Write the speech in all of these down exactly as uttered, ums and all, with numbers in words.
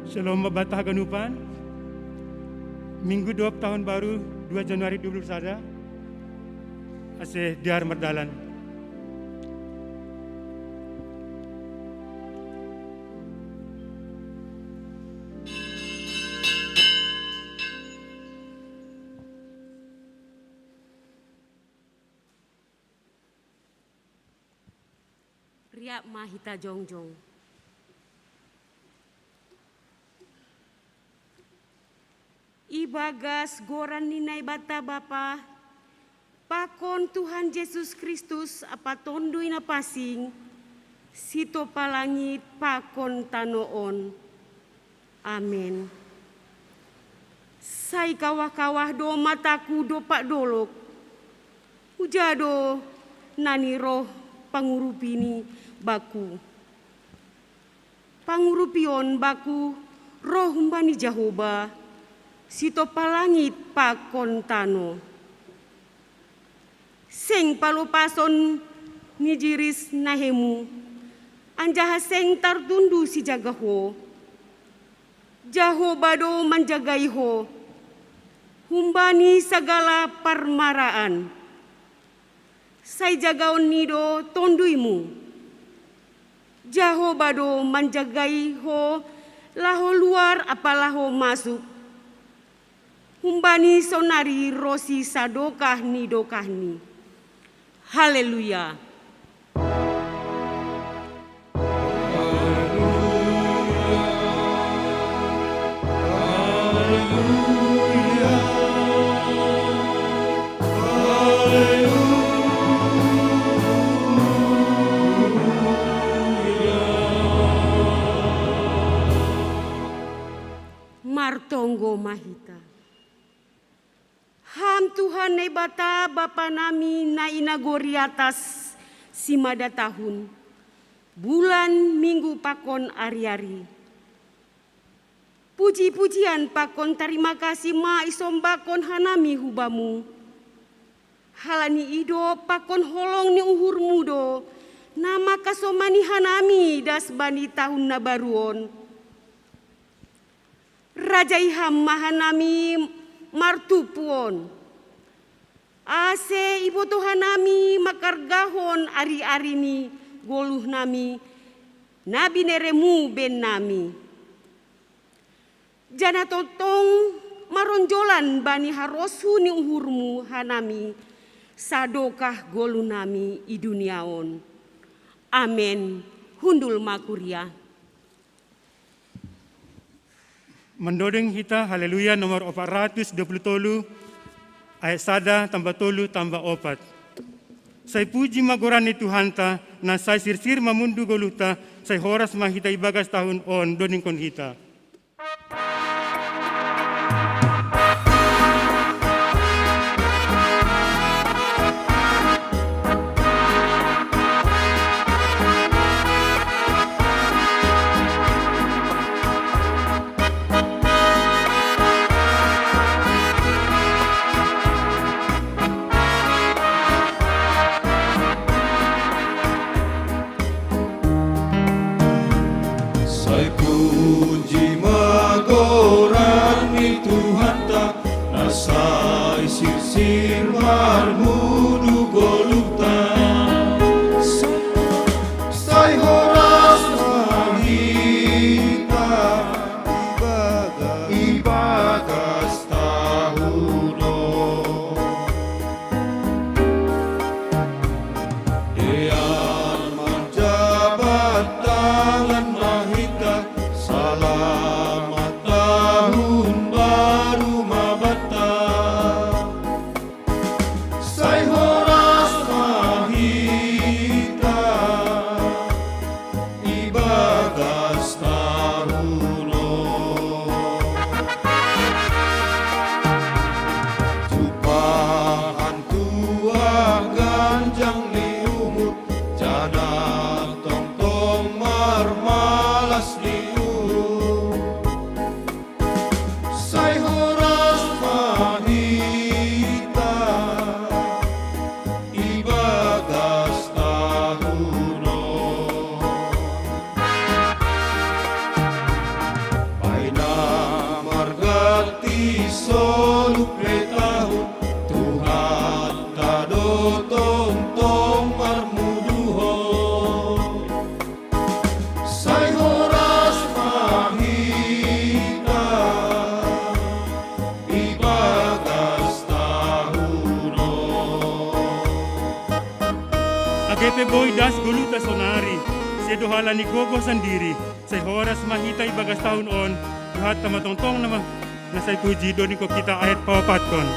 Shalom Bapa haganupan. Minggu dua tahun baru, dua Januari dua puluh sada. Ase diar mardalan. Riap ma hita jongjong. Ibagas goran ni Naibata Bapa, pakon Tuhan Jesus Kristus ampa Tonduy Napansing, sitopa langit pakon tano on. Amen. Sai kawah-kawah do mataku dompak dolok. Huja do nani roh pangurupini bakku. Pangurupion bakku roh humbani Jahowa, sitopa langit pakon tano. Seng palopason ni jiris nahemu, anjaha seng tartundu sijaga ho. Jahowa do manjagai ho humbani sagala parmaraan. Sai jagaonni do tonduymu. Jahowa do manjagai ho laho luar ampa laho masuk. Humbani sonari ronsi sadokah ni dokahni. Haleluya. Martonggo ma hita. Ham Tuhan Naibata, Bapa nami na i nagori atas, simada tahun, bulan, minggu pakon ari-ari. Puji-pujian pakon tarima kasih ma isombahkon hanami hu Bamu. Halani idop pakon holong ni uhurMu do na mangkasomani hanami das bani tahun na baru on. Rajai Ham ma hanami martumpu on, ase iboto hanami mangkargahon ari-ari ni goluhnami na binereMu bennami. Janah tongtong maronjolan bani harosuh ni uhurMu hanami, sadokah goluhnami i dunia on. Amen. Hundul ma kuria. Mandodeng hita Haleluya nomor opat ratus dua puluh tolu, ayat sada tambah tolu tambah opat. Sai puji ma goran ni Tuhanta, na sai sirsir mamundu goluhta, sai horas ma hita ibagas tahun on, dodingkon hita. Sai puji ma goran ni Tuhanta, na sai sirsir marmundu goluhta. Sai horas ma hita ibagas tahun on. Dear manjabat tangan ma hita, salamat tahun baru ma banta. Sai Kepe boi das goluta sonari, sedo halani gogo sandiri, sai horas ma hita ibagas tahun on, Tuhan tama tongtong nama, na sai puji doni ko kita ayat paopatkon.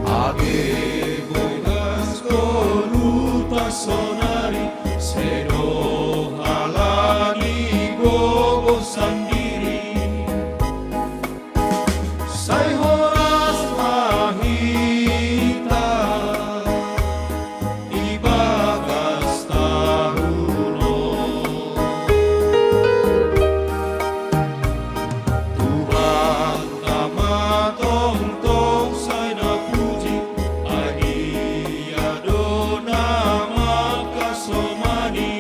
Age boigas ko luta sonari, sedo halani gogo sandiri. Sai horas ma hita ibagas tahun on. Tuhan tama tongtong sai na puji, ai Dia do na makasomani.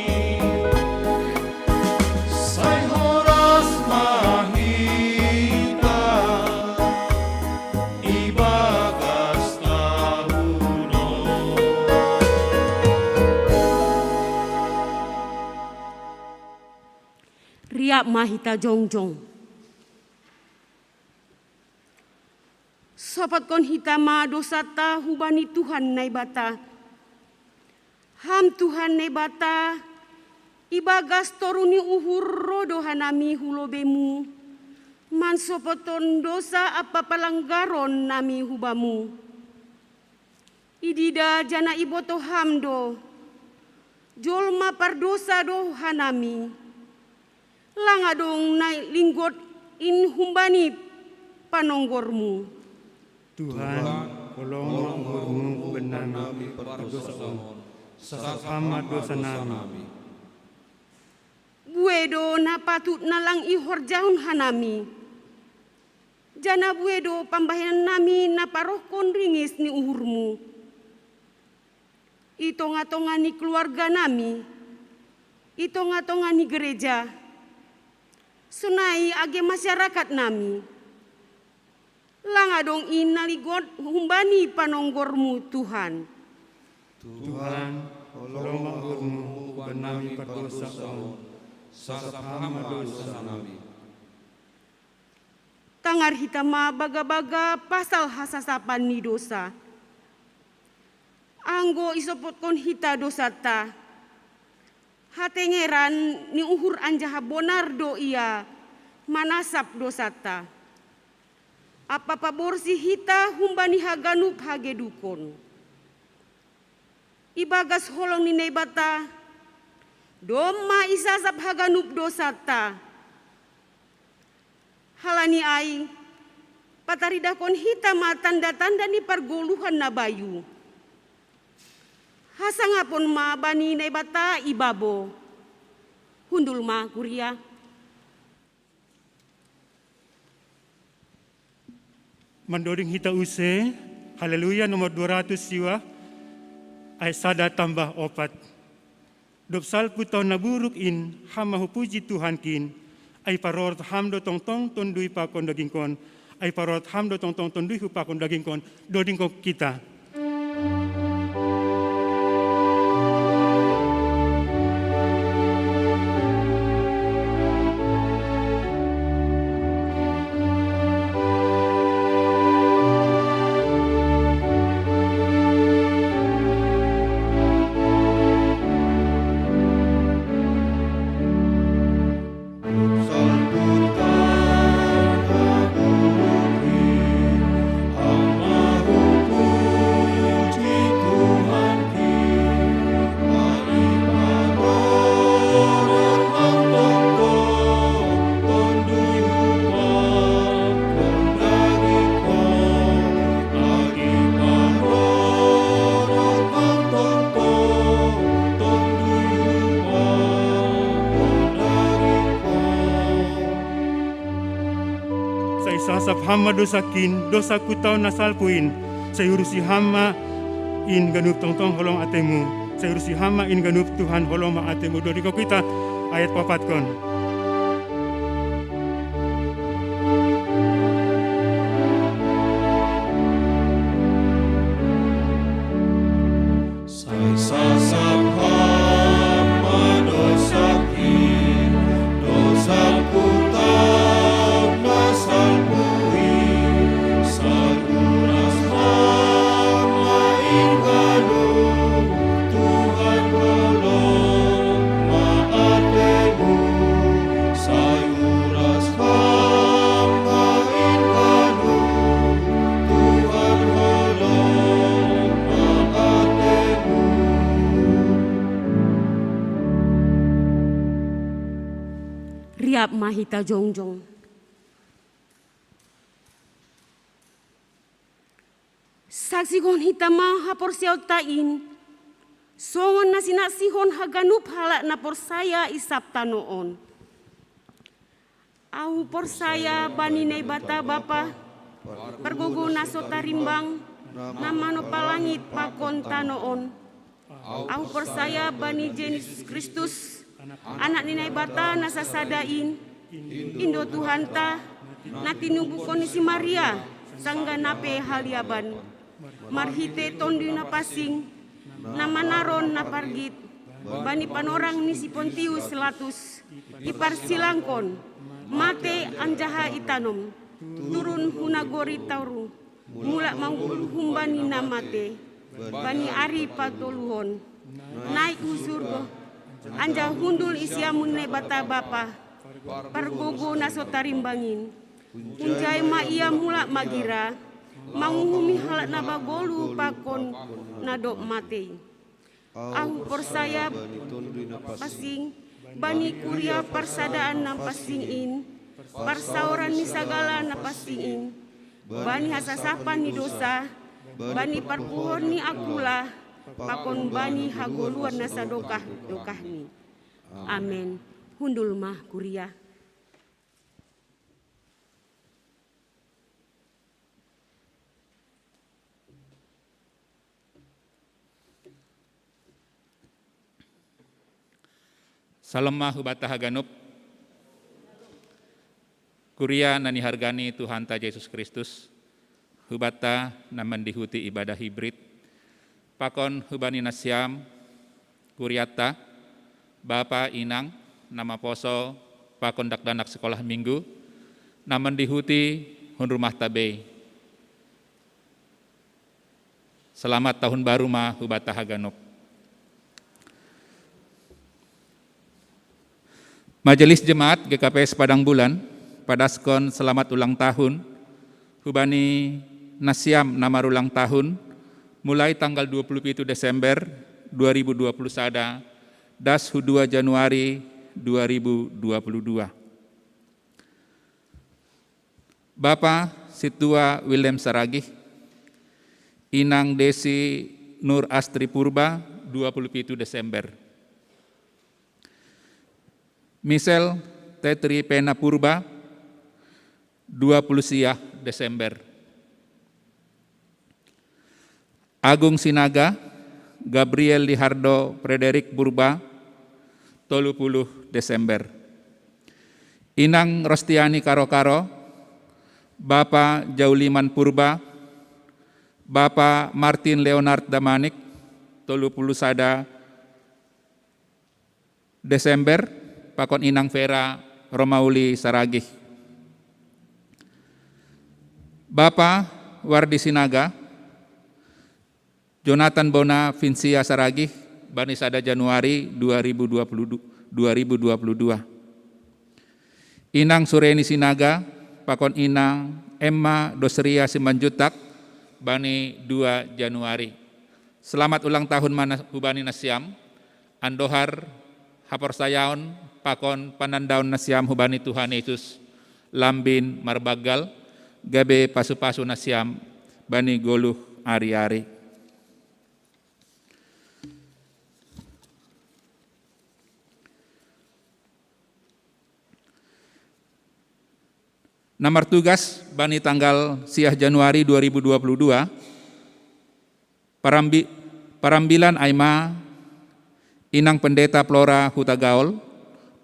Sai horas ma hita ibagas tahun on. Riap ma hita jongjong. Sopotkon hita ma dosata hubani Tuhan Naibata. Ham Tuhan Naibata, ibagas toru ni uhur ro do hanami hu lobeimu, mansopotkon dosa ampa palanggaron nami hubamu. Idida jana iboto ham do, jolma pardosa do hanami. Lang adong na linggot in humbani panonggormu. Tuhan, holong ma uhurmu huban nami pardosa on, sasap ham ma dosa nami. Bue do na patut na lang ihorjahon hanami, jana bue do pambahenan nami na parohkon ringis ni uhurmu. I tonga-tonga ni keluarga nami, i tonga-tonga ni gereja, sonai age masyarakat nami. Lang adong i na linggot humbani panonggormu Tuhan. Tuhan, holong ma uhurmu huban nami pardosa on, sasap ham ma dosa nami. Tangar hita ma bagabaga pasal hasasapan ni dosa. Anggo isopotkon hita dosanta, hatengeran ni uhur anjaha bonar do ia manasap dosanta. Ampa paborsih hita humbani haganup hagedukon. Ibagas holong ni Naibata, domma isasap haganup dosanta. Halani ai, pataridahkon hita ma tanda-tanda ni pargoluhan na bayu. Hasangapon ma bani Naibata i babo. Hundul ma kuria. Mandoding hita use, Haleluya nomor dua ratus siwa, ayat sada tambah opat. Dob salpu taon na buruk in, ham ma hupuji Tuhankin, ai parorot ham do tongtong Tonduy pakon dagingkon, ai parorot ham do tongtong Tonduy hupakon dagingkon, dodingkon kita. Sai sasap ham ma dosakin, dosaku taon na salpu in. Sai urusi ham ma in ganup tongtong holong atemu. Sai urusi ham ma in ganup, Tuhan, holong ma atemu. Dodingkon kita ayat paopatkon. Sai sasap ham ma dosakin, dos Siap ma hita jongjong. Saksihon hita ma haporseaonta in, songon na sinaksihon haganup halak na porsaya i sab tano on. Ahu porsaya bani Naibata Bapa, pargogo na so tarimbang, na manompa langit pakon tano on. Ahu porsaya bani Jesus Kristus, Anak ni Naibata na sasada in, Indo Tuhanta, na tinubuhon ni si Maria, sanggah na pe haliaban. Marhite Tonduy Napansing, na manaron na pargit, bani panorang ni si Pontius Latus, diparsilangkon, mate anjaha itanom, turun hu nagori toruh, mulak manggoluh humbani na mate, bani ari patoluhon, naik hu surgo, anjaha hundul i siamun Naibata Bapa, pargogo na so tarimbang in. Hunjai ma ia mulak magira, manguhumi halak na magoluh pakon na dob mate. Ahu porsaya pansing, bani kuria parsadaan na pansing in, parsaoran ni sagala na pansing in, bani hasasapan ni dosa, bani parpuhoon ni angkula, pakon bani hagoluhan na sadokah-dokahni. Amen. Hundul ma kuria. Salom ma hubata haganup. Kuria na nihargani Tuhanta Jesus Kristus, hubata na mandihuti ibadah hibrid, pakon hubani nasiam, kuriata, bapa inang, na maposo, pakon dakdanak sekolah minggu, na mandihuti hun rumahta bei. Selamat tahun baru ma hubata haganup. Majelis Jemaat G K P S Padang Bulan, padaskon selamat ulang tahun, hubani nasiam na marulang tahun, mulai tanggal dua puluh pitu Desember dua ribu dua puluh sada, das hu dua Januari dua ribu dua puluh dua. Bapa Sintua Willem Saragih, Inang Desi Nur Astri Purba, dua puluh pitu Desember. Michelle Tetri Pena Purba, dua puluh sia Desember. Agung Sinaga, Gabriel Lihardo Frederick Purba, tolu puluh Desember. Inang Rostiani Karo-Karo, Bapa Jauliman Purba, Bapa Martin Leonard Damanik, tolu puluh sada Desember, pakon Inang Vera Romauli Saragih. Bapa Wardi Sinaga, Jonathan Bona Vinsia Saragih, bani sada Januari dua ribu dua puluh, dua ribu dua puluh dua. Inang Sureni Sinaga, pakon Inang Emma Dosria Simanjuntak, bani dua Januari. Selamat ulang tahun ma na-, hubani nasiam, andohar haporsayaon pakon panandaon nasiam hubani Tuhan Yesus, lambin marbanggal, gabe pasu-pasu nasiam bani goluh ari-ari. Na martugas bani tanggal sia Januari dua ribu dua puluh dua, parambi-, parambilan ai ma Inang Pendeta Flora Hutagaol,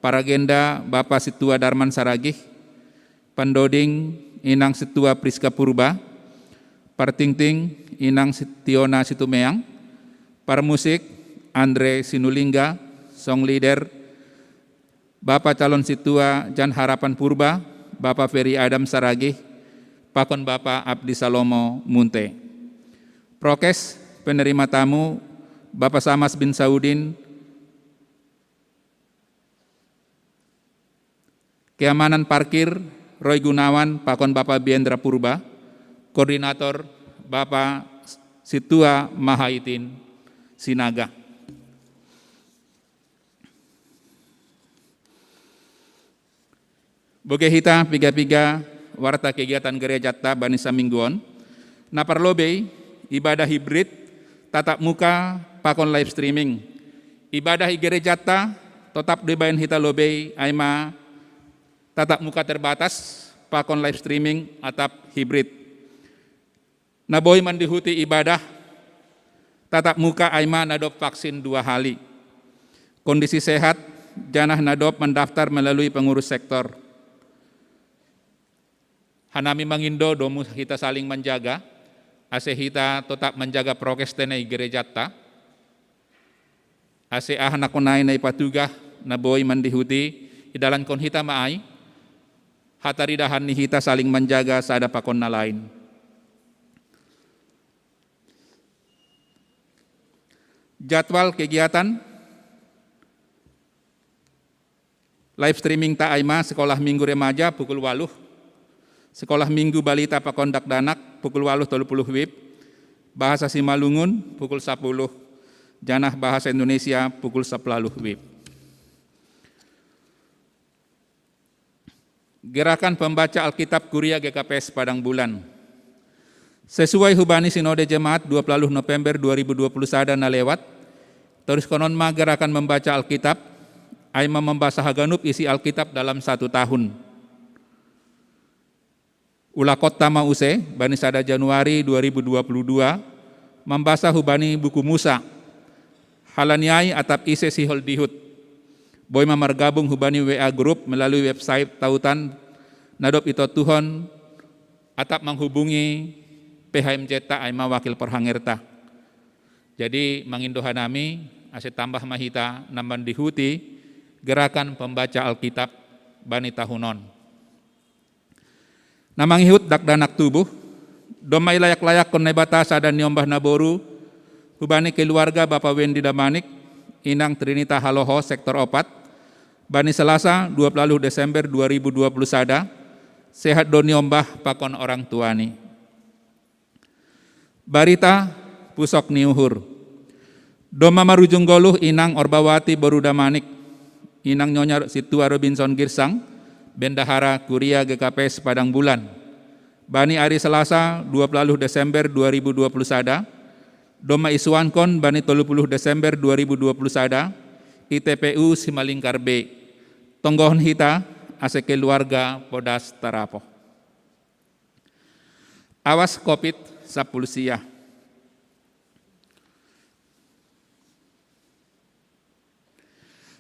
paragenda Bapa Sintua Darman Saragih, pandoding Inang Sintua Priska Purba, partingting Inang Sit-, Tiona Situmeang, parmusik Andre Sinulingga, song leader Bapa Calon Sintua Jan Harapan Purba, Bapa Ferry Adam Saragih, pakon Bapa Abdi Salomo Munte. Prokes penerima tamu, Bapa Samas bin Saudin, keamanan parkir, Roy Gunawan, pakon Bapa Biendra Purba, koordinator, Bapa Sintua Mahaitin Sinaga. Boge hita piga-piga warta kegiatan gerejatta bani samingguon, na parlobei ibadah hibrid, tatap muka pakon live streaming. Ibadah i gerejatta totap do ibaen hita lobei, ai ma tatap muka terbatas pakon live streaming atap hibrid. Na boi mandihuti ibadah tatap muka ai ma na dob vaksin dua hali, kondisi sehat, janah na dob mandaftar melalui pengurus sektor. Hanami mangindo domu hita saling manjaga, ase hita totap manjaga prokes tene i gerejatta, ase aha na konai na ipatugah na boi mandihuti, idalankon hita ma ai, hataridahan ni hita saling manjaga sada pakon na lain. Jadwal kegiatan live streamingta ai ma sekolah minggu remaja pukul waluh, sekolah minggu balita pakon dakdanak pukul waluh tolu puluh wib, bahasa Simalungun pukul sapuluh, janah bahasa Indonesia pukul sapuluh wib. Gerakan pembaca Alkitab Kuria G K P S Padang Bulan. Sesuai hubani Sinode Jemaat dua puluh November dua ribu dua puluh sada na lewat, turiskonon ma gerakan membaca Alkitab, ai ma mambasa haganup isi Alkitab dalam satu tahun. Ulakonta ma use, bani sada Januari dua ribu dua puluh dua, mambasa hubani buku Musa, halaniai atap ise sihol dihut. Boi ma margabung hubani W A group melalui website tautan na dob itontuhon atap manghubungi P H M J-ta ai ma wakil perhangerta. Jadi mangindo hanami ase tambah ma hita na mandihuti gerakan pembaca Alkitab bani tahun on. Na mangihut dakdanak tubuh, domma ilayak-layakkon Naibata sada niombah naboru hubani keluarga Bapa Wendi Damanik, inang Trinita Haloho sektor opat, bani Selasa dua puluh Desember dua ribu dua puluh sada, sehat do niombah pakon orang tuani. Barita pusok ni uhur. Domma marujung goluh inang Orbawati boru Damanik, inang Nyonya Situa Robinson Girsang, bendahara Kuria G K P S Padang Bulan. Bani ari Selasa dua puluh Desember dua ribu dua puluh sada, domma isuankon bani tolu puluh Desember dua ribu dua puluh sada, I T P U Simalingkar B. Tonggohon hita ase keluarga podas tarapoh. Awas covid sapuluh sia.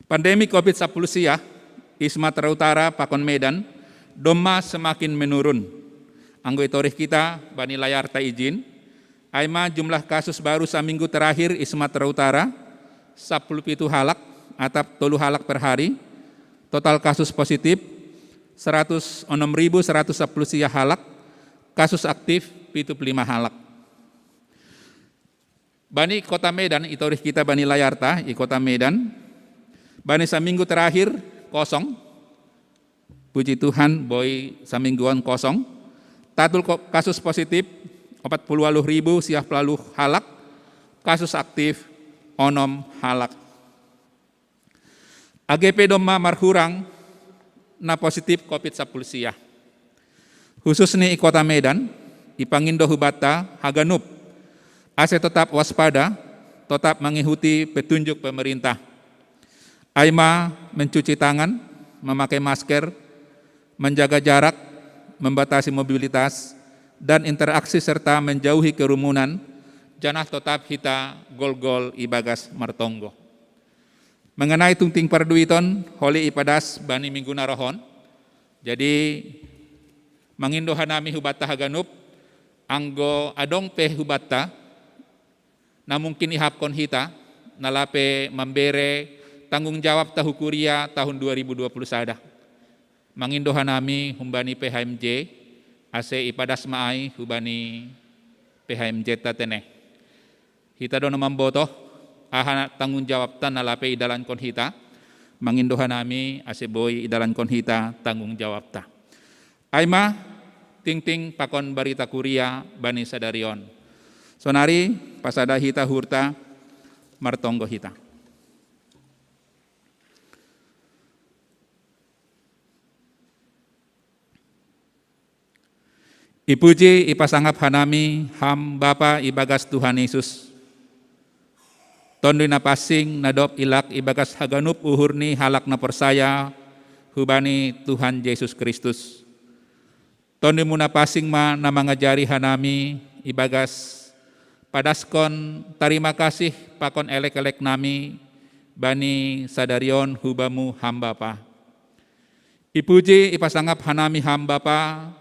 Pandemi covid sapuluh sia i Sumatera Utara pakon Medan domma semakin menurun. Anggo itorih kita bani layarta ijin, ai ma jumlah kasus baru saminggu terakhir i Sumatera Utara sapuluh pitu halak atap tolu halak per hari, total kasus positif seratus onom ribu seratus sapuluh sia halak, kasus aktif pitu puluh lima halak. Bani kota Medan, itorih kita bani layarta, i kota Medan, bani saminggu terakhir kosong, puji Tuhan boi samingguon kosong, tatul kasus positif opat puluh waluh ribu sia puluh waluh halak, kasus aktif onom halak. Age pe domma marhurang na positif covid sapuluh sia. Hususni i kota Medan, ipangindo hubanta haganup ase totap waspada, totap mangihuti petunjuk pemerintah. Ai ma mencuci tangan, memakai masker, menjaga jarak, membatasi mobilitas, dan interaksi serta menjauhi kerumunan, janah totap hita golgol ibagas martonggo. Mengenai tungting parduiton, holi ipadas bani minggu na rohon. Jadi mangindo hanami hubanta haganup, anggo adong pe hubanta na mungkin ihapkon hita, na lape mambere tanggung jawabta hu kuria tahun dua ribu dua puluh sada. Mangindo hanami humbani P H M J, ase ipadas ma ai hubani P H M J-ta tene. Hita do na mambotoh aha tanggung jawabta na lape idalankon hita, mangindo hanami ase boi idalankon hita tanggung jawabta. Ai ma tingting pakon barita kuria bani sadari on. Sonari pasada hita uhurta, martonggo hita. Ipuji ipasangap hanami Ham Bapa ibagas Tuhan Yesus. Tonduy na pansing na dob ilak ibagas haganup uhur ni halak na porsaya hubani Tuhan Jesus Kristus. Tonduy mu na pansing ma na mangajari hanami ibagas padaskon tarima kasih pakon elek-elek nami bani sadari on hubamu Ham Bapa. Ipuji ipasangap hanami Ham Bapa,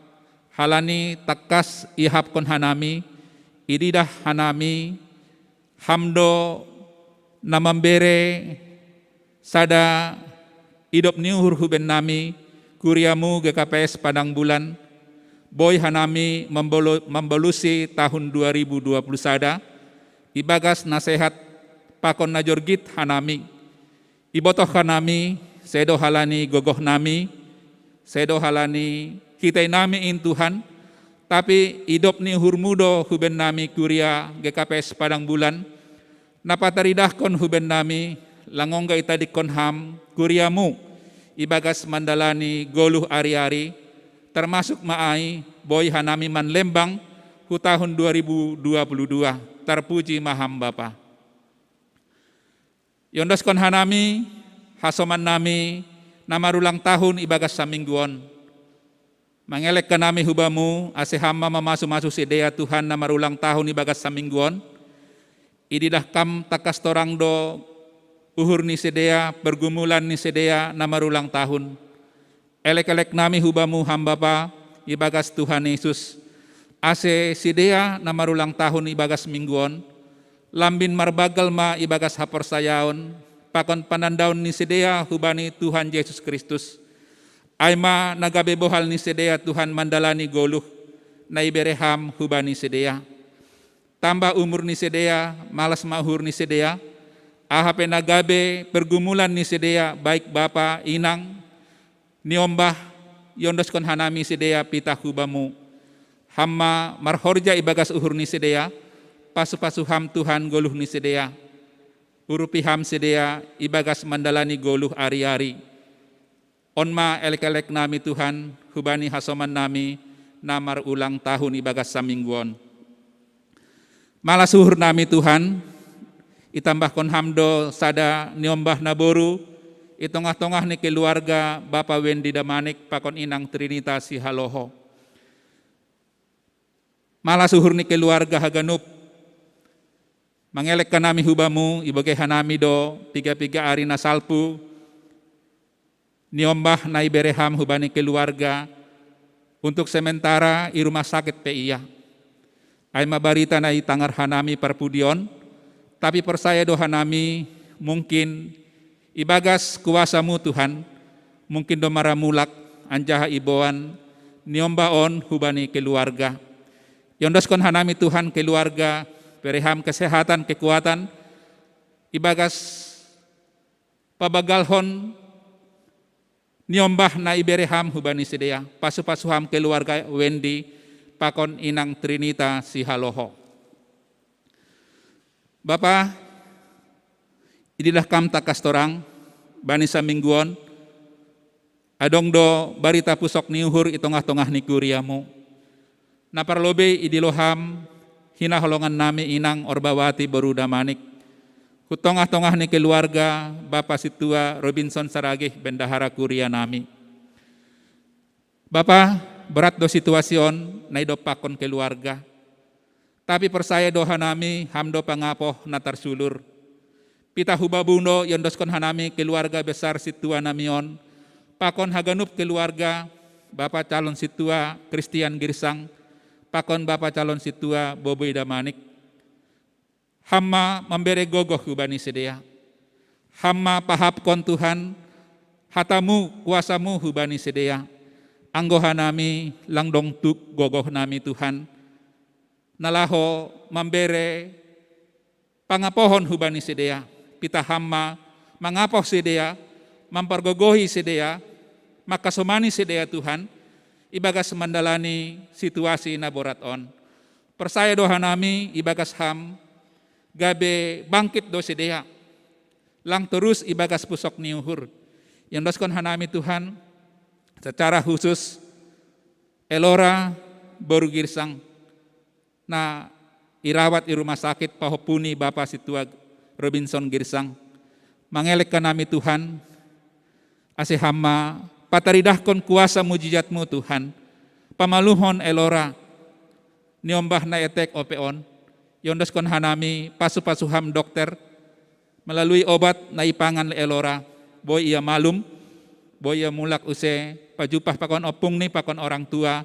halani tangkas ihapkon hanami, ididah hanami, Ham do na mambere sada idop ni uhur huben nami, kuriamu G K P S Padang Bulan, boi hanami mambolusi tahun dua ribu dua puluh sada, ibagas na sehat pakon na jorgit hanami. Ibotoh hanami, sedo halani gogoh nami, sedo halani kitai nami in Tuhan, tapi idop ni uhurmu do huben nami kuria G K P S Padang Bulan, na pataridahkon huben nami, langongga itadikkon Ham kuriamu ibagas mandalani goluh ari-ari, termasuk ma ai boi hanami manlembang hu tahun dua ribu dua puluh dua. Tarpuji ma Ham Bapa. Iondoskon hanami hasoman nami na marulang tahun ibagas saminggu on. Mangelek hanami hubamu, ase Ham ma mamasu-masu sidea Tuhan na marulang tahun ibagas saminggu on. Ididah Kam tangkas torang do uhur ni sidea, pergumulan ni sidea na marulang tahun. Elek-elek nami hubamu Ham Bapa ibagas Tuhan Yesus, ase sidea na marulang tahun ibagas minggu on, lambin marbanggal ma ibagas haporsayaon pakon panandaon ni sidea hubani Tuhan Jesus Kristus. Ai ma na gabe bohal ni sidea Tuhan mandalani goluh na ibere Ham hubani sidea. Tambah umur ni sidea, malas ma uhur ni sidea, aha pe na gabe pergumulan ni sidea, baik bapa, inang, niombah iondoskon hanami sidea pitah hubamu. Ham ma marhorja ibagas uhur ni sidea, pasu-pasu Ham Tuhan goluh ni sidea. Urupi Ham sidea ibagas mandalani goluh ari-ari. On ma elek-elek nami Tuhan, hubani hasoman nami na marulang tahun ibagas saminggu on. Malas uhur nami Tuhan, itambahkon Ham do sada niombah naboru i tongah-tongah ni keluarga Bapa Wendi Damanik pakon Inang Trinita Sihaloho. Malas uhur ni keluarga haganup. Mangelek hanami hubamu, ibage hanami do piga-piga ari na salpu niombah na ibere Ham hubani keluarga untuk sementara i rumah sakit pe ia. Ai ma barita na itangar hanami parpudi on, tapi porsaya do hanami, mungkin ibagas kuasa-Mu Tuhan, mungkin do maramulak anjaha iboan niombah on hubani keluarga. Iondoskon hanami Tuhan keluarga, bere Ham kesehatan, kekuatan, ibagas pabanggalhon niombah na ibere Ham hubani sidea, pasu-pasu Ham keluarga Wendi pakon Inang Trinita Sihaloho. Bapa, ididah Kam tangkas torang bani saminggu on, adong do barita pusok ni uhur i tongah-tongah ni kuria-Mu. Na parlobei idilo Ham hinaholongan nami Inang Orbawati boru Damanik, hu tongah-tongah ni keluarga Bapa Sintua Robinson Saragih, bendahara kuria nami. Bapa, borat do situasi on na idompakkon keluarga. Tapi porsaya do hanami Ham do pangapoh na tarsulur. Pitah hubamu do iondoskon hanami keluarga besar sintua nami on, pakon haganup keluarga Bapa calon sintua Christian Girsang, pakon Bapa calon sintua Boboi Damanik. Ham ma mambere gogoh hubani sidea. Ham ma pahapkon Tuhan, hata-Mu, kuasa-Mu hubani sidea. Anggo hanami lang dong tuk gogoh nami Tuhan, na laho mambere pangapohon hubani sidea. Pitah Ham ma mangapoh sidea, mampargogohi sidea, mangkasomani sidea Tuhan, ibagas mandalani situasi na borat on. Porsaya do hanami ibagas Ham, gabe bangkit do sidea, lang torus ibagas pusok ni uhur. Iondoskon hanami Tuhan, secara khusus, Elora, boru Girsang, na irawat i rumah sakit pahopuni Bapa Situag Robinson Girsang. Mangelek kanami Tuhan, ase hamma pataridahkon kuasa mujijatmu Tuhan, pamaluhon elora, niombah na etek ope on, iondoskon hanami pasu-pasu ham dokter, melalui obat na ipangan elora, boi ia malum, boi ia mulak use pajupah pakon opungni pakon orang tua,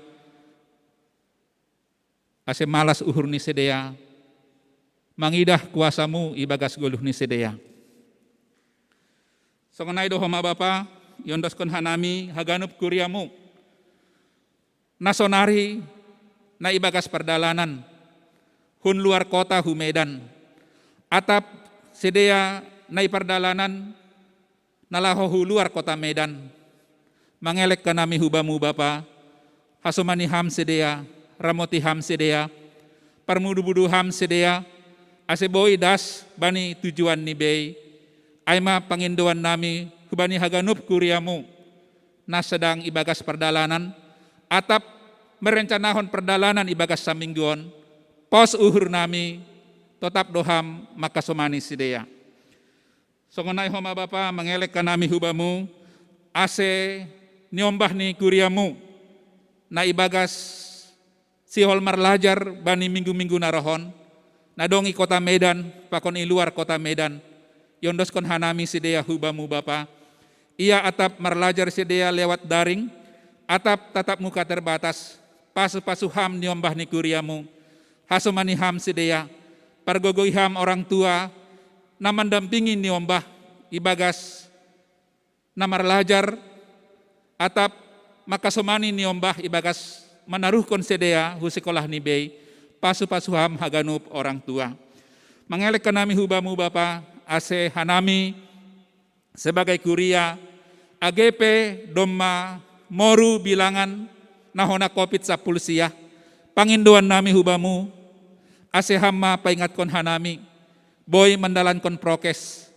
ase malas uhur ni sidea, mangidah kuasamu ibagas goluh ni sidea. Songon ai do homa Bapa, iondoskon hanami haganup kuriamu, na sonari na ibagas pardalanan, hun luar kota hu Medan, atap sidea na i pardalanan na laho hu luar kota Medan. Mangelek kanami hu Bamu Bapa, hasomani ham sidea, ramoti ham sidea, parmudu-budu ham sidea, ase boi das bani tujuan ni bei, ai ma pangindoan nami hubani haganup kuriamu, na sedang ibagas pardalanan, atap merencanahon pardalanan ibagas saminggu on, pos uhur nami, totap do ham mangkasomani sidea. Songon ai homa Bapa, mangelek kanami hu Bamu, ase niombah ni kuriamu, na ibagas sihol marlajar bani minggu-minggu na rohon, na dong i kota Medan pakon i luar kota Medan, iondoskon hanami sidea hu Bamu Bapa, ia atap marlajar sidea lewat daring, atap tatap muka terbatas, pasu-pasu ham niombah ni kuriamu, hasomani ham sidea, pargogoi ham orang tua, na mandampingi niombah ibagas na marlajar, atap mangkasomani niombah ibagas manaruhkon sidea hu sikolah ni bei, pasu-pasu ham haganup orang tua. Mangelek kanami hu Bamu Bapa, ase hanami sebagai kuria, age pe domma moru bilangan na hona Covid sampulu sia, pangindoan nami hu Bamu, ase ham ma paingatkon hanami, boi mandalankon prokes,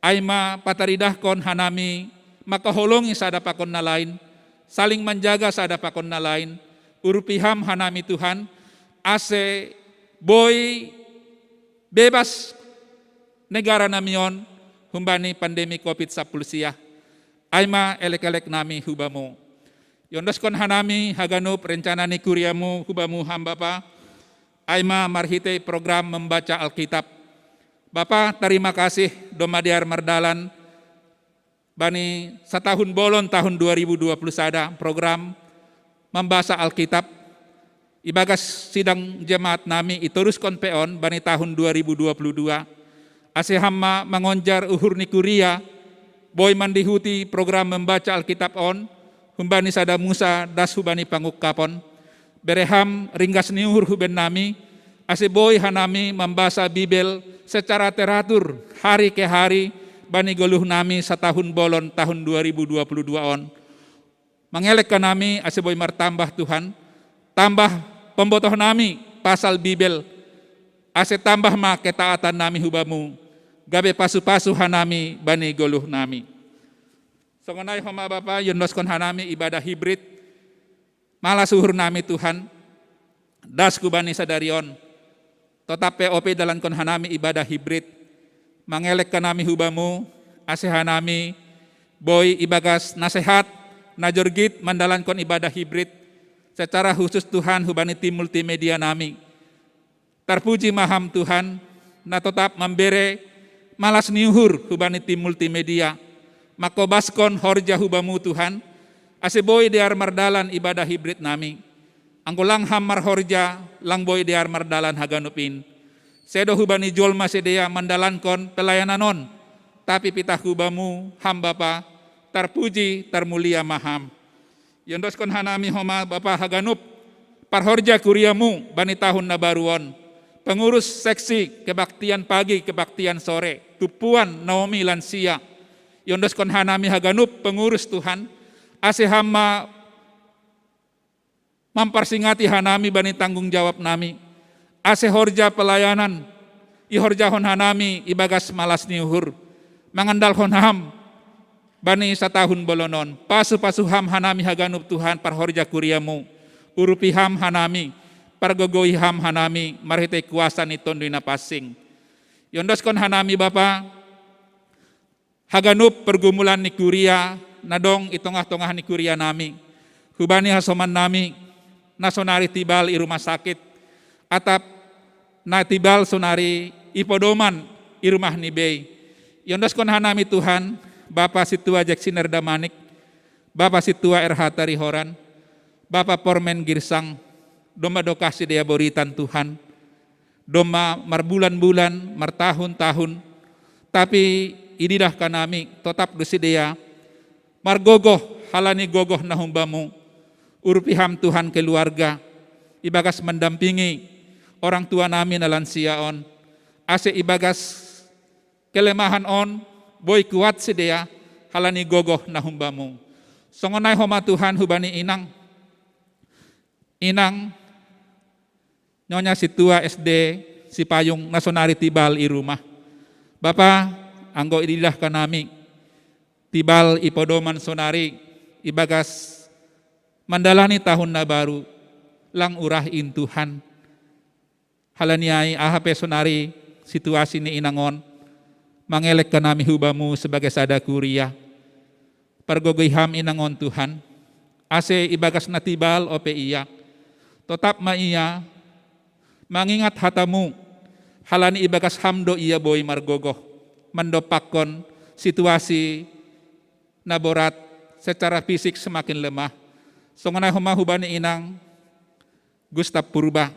ai ma pataridahkon hanami mangkaholongi sada pakon na lain, saling manjaga sada pakon na lain, urupi ham hanami Tuhan, ase boi bebas negara nami on humbani pandemi Covid sampulu sia, ai ma elek-elek nami hu Bamu. Iondoskon hanami haganup rencana ni kuriamu hu Bamu ham Bapa, ai ma marhitei program membaca Alkitab. Bapa, tarima kasih domma dear mardalan bani satahun bolon tahun dua ribu dua puluh sada program membaca Alkitab ibagas sidang jemaat nami itoruskon pe on bani tahun dua ribu dua puluh dua, ase ham ma mangonjar uhur ni kuria, boi mandihuti program membaca Alkitab on, humbani sada musa das hubani pangungkapon, bere ham ringgas ni uhur huben nami, ase boi hanami mambasa Bibel secara teratur, hari ke hari, bani goluh nami satahun bolon tahun dua ribu dua puluh dua on. Mangelek kanami ase boi martambah Tuhan, tambah pambotoh nami pasal Bibel, ase tambah ma ketaatan nami hu Bamu, gabe pasu-pasu hanami bani goluh nami. Songon ai homa Bapa, iondoskon hanami ibadah hibrid, malas uhur nami Tuhan, das hubani sadari on, totap pe ope idalankon hanami ibadah hibrid, mangelek kanami hu Bamu, ase hanami boi ibagas na sehat, na jorgit mandalankon ibadah hibrid, secara khusus Tuhan hubani tim multimedia nami. Tarpuji ma ham Tuhan, na totap mambere malas ni uhur hubani tim multimedia, mangkobaskon horja hu Bamu Tuhan, ase boi dear mardalan ibadah hibrid nami. Anggo lang ham marhorja, lang boi dear mardalan haganup in. Sedo hubani jolma sidea mandalankon pelayanan on, tapi pitah hu Bamu ham Bapa, tarpuji, tarmulia ma ham. Iondoskon hanami homa Bapa haganup parhorja kuriamu bani tahun na baru on. Pengurus seksi kebaktian pagi, kebaktian sore, tumpuan, Naomi, lansia. Iondoskon hanami haganup pengurus Tuhan, ase ham ma mamparsingati hanami bani tanggung jawab nami, ase horja pelayanan ihorjahon hanami ibagas malas ni uhur, mangandalhon ham bani satahun bolon on. Pasu-pasu ham hanami haganup Tuhan parhorja kuriamu, Urupi ham hanami, pargogoi ham hanami, marhitei kuasa ni Tonduy Napansing. Iondoskon hanami Bapa, haganup pergumulan ni kuria, na dong i tongah-tongah ni kuria nami. Hubani hasoman nami, na sonari tibal i rumah sakit, atap na tibal sonari i podoman i rumah ni bei. Iondoskon hanami Tuhan, Bapa Sintua Jeksiner Damanik, Bapa Sintua R H Tarihoran, Bapa Pormen Girsang, domma do ka sidea boritan Tuhan, domma marbulan-bulan, martahun-tahun, tapi ididah kanami totap do sidea margogoh, halani gogoh na humbamu. Urupi ham Tuhan keluarga, ibagas mandampingi orang tua nami na lansia on, ase ibagas kelemahan on, boi kuat sidea, halani gogoh na humbamu. Songon ai homa Tuhan hubani inang, inang Nyonya Sintua S D Sipayung na sonari tibal i rumah. Bapa, anggo ididah kanami, tibal i podoman sonari, ibagas mandalani tahun na baru, lang urah in Tuhan. Halani ai aha pe sonari situasi ni inang on, mangelek kanami hubamu sebagai sada kuria. Pargogoi ham inang on Tuhan, ase ibagas na tibal ope ia, totap ma ia mangingat hatamu, halani ibagas ham do ia boi margogoh, mandompakkon situasi na borat secara fisik semakin lemah. Songon ai homa hubani inang Gustaf Purba,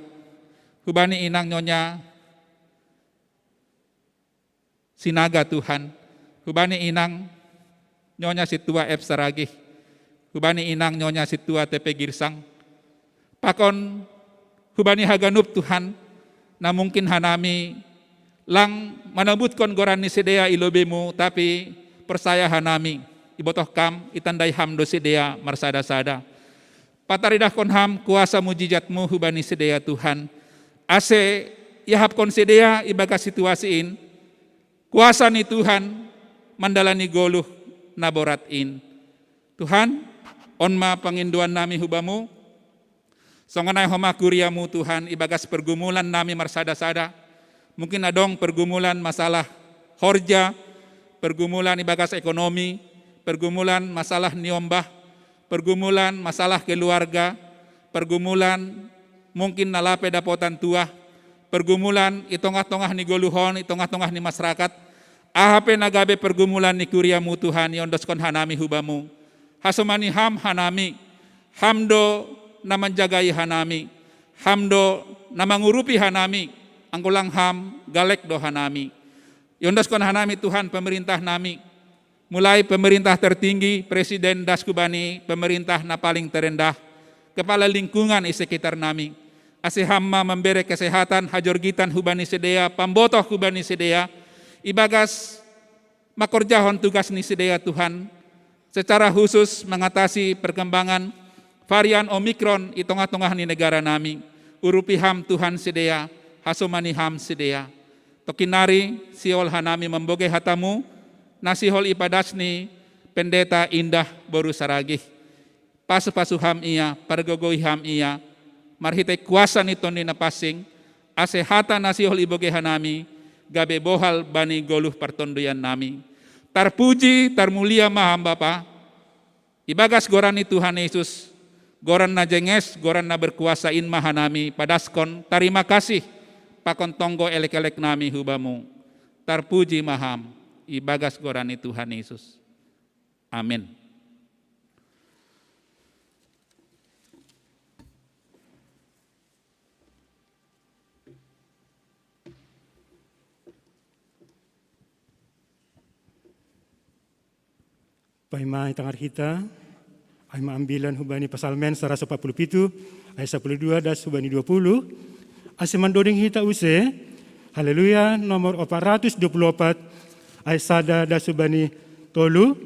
hubani inang Nyonya Sinaga Tuhan, hubani inang Nyonya Sintua F Saragih, hubani inang Nyonya Sintua T P Girsang, pakon hubani haganup Tuhan, na mungkin hanami lang manobutkon goran ni sidea i lobeimu, tapi porsaya hanami, ibotoh kam, itandai ham do sidea marsada-sada. Pataridahkon ham kuasa mujijatmu hubani sidea Tuhan, ase iahapkon sidea ibagas situasi in, kuasa ni Tuhan mandalani goluh na borat in. Tuhan, on ma pangindoan nami hubamu, songon ai homa kuriamu Tuhan ibagas pergumulan nami marsada-sada. Mungkin adong pergumulan masalah horja, pergumulan ibagas ekonomi, pergumulan masalah niombah, pergumulan masalah keluarga, pergumulan mungkin na lape dapotan tuah, pergumulan i tongah-tongah ni goluhon, i tongah-tongah ni masyarakat, aha pe na gabe pergumulan ni kuriamu Tuhan iondoskon hanami hubamu. Hasomani ham hanami, ham do na manjagai hanami, ham do na mangurupi hanami, anggo lang ham galek do hanami. Iondoskon hanami Tuhan pemerintah nami, mulai pemerintah tertinggi, presiden das hubani pemerintah na paling terendah, kepala lingkungan i sekitar nami. Ase ham ma mambere kesehatan hajorgitan hubani sidea, pambotoh hubani sidea, ibagas mangkorjahon tugas ni sidea Tuhan, secara khusus mengatasi perkembangan varian Omikron i tongah-tongah ni negara nami. Urupi ham Tuhan sidea, hasomani ham sidea. Tongkin nari sihol hanami mambogei hatamu, na sihol ipadas ni Pendeta Indah boru Saragih. Pasu-pasu ham ia, pargogoi ham ia, marhitei kuasa ni Tonduy Napansing, ase hata na sihol ibogei hanami, gabe bohal bani goluh partonduyan nami. Tarpuji, tarmulia ma ham Bapa, ibagas goran ni Tuhan Yesus, goran na jenges, goran na berkuasa in ma hanami padaskon tarima kasih pakon tonggo elek-elek nami hubamu. Tarpuji ma ham, ibagas goran ni Tuhan Yesus. Amin. Paima i tangar hita, ai ma ambilan hubani Pasalmen saratus opat puluh pitu, ayat sapuluh dua das hubani dua puluh, ase mandoding hita use, Haleluya nomor opat ratus dua puluh opat, ayat sada das hubani tolu,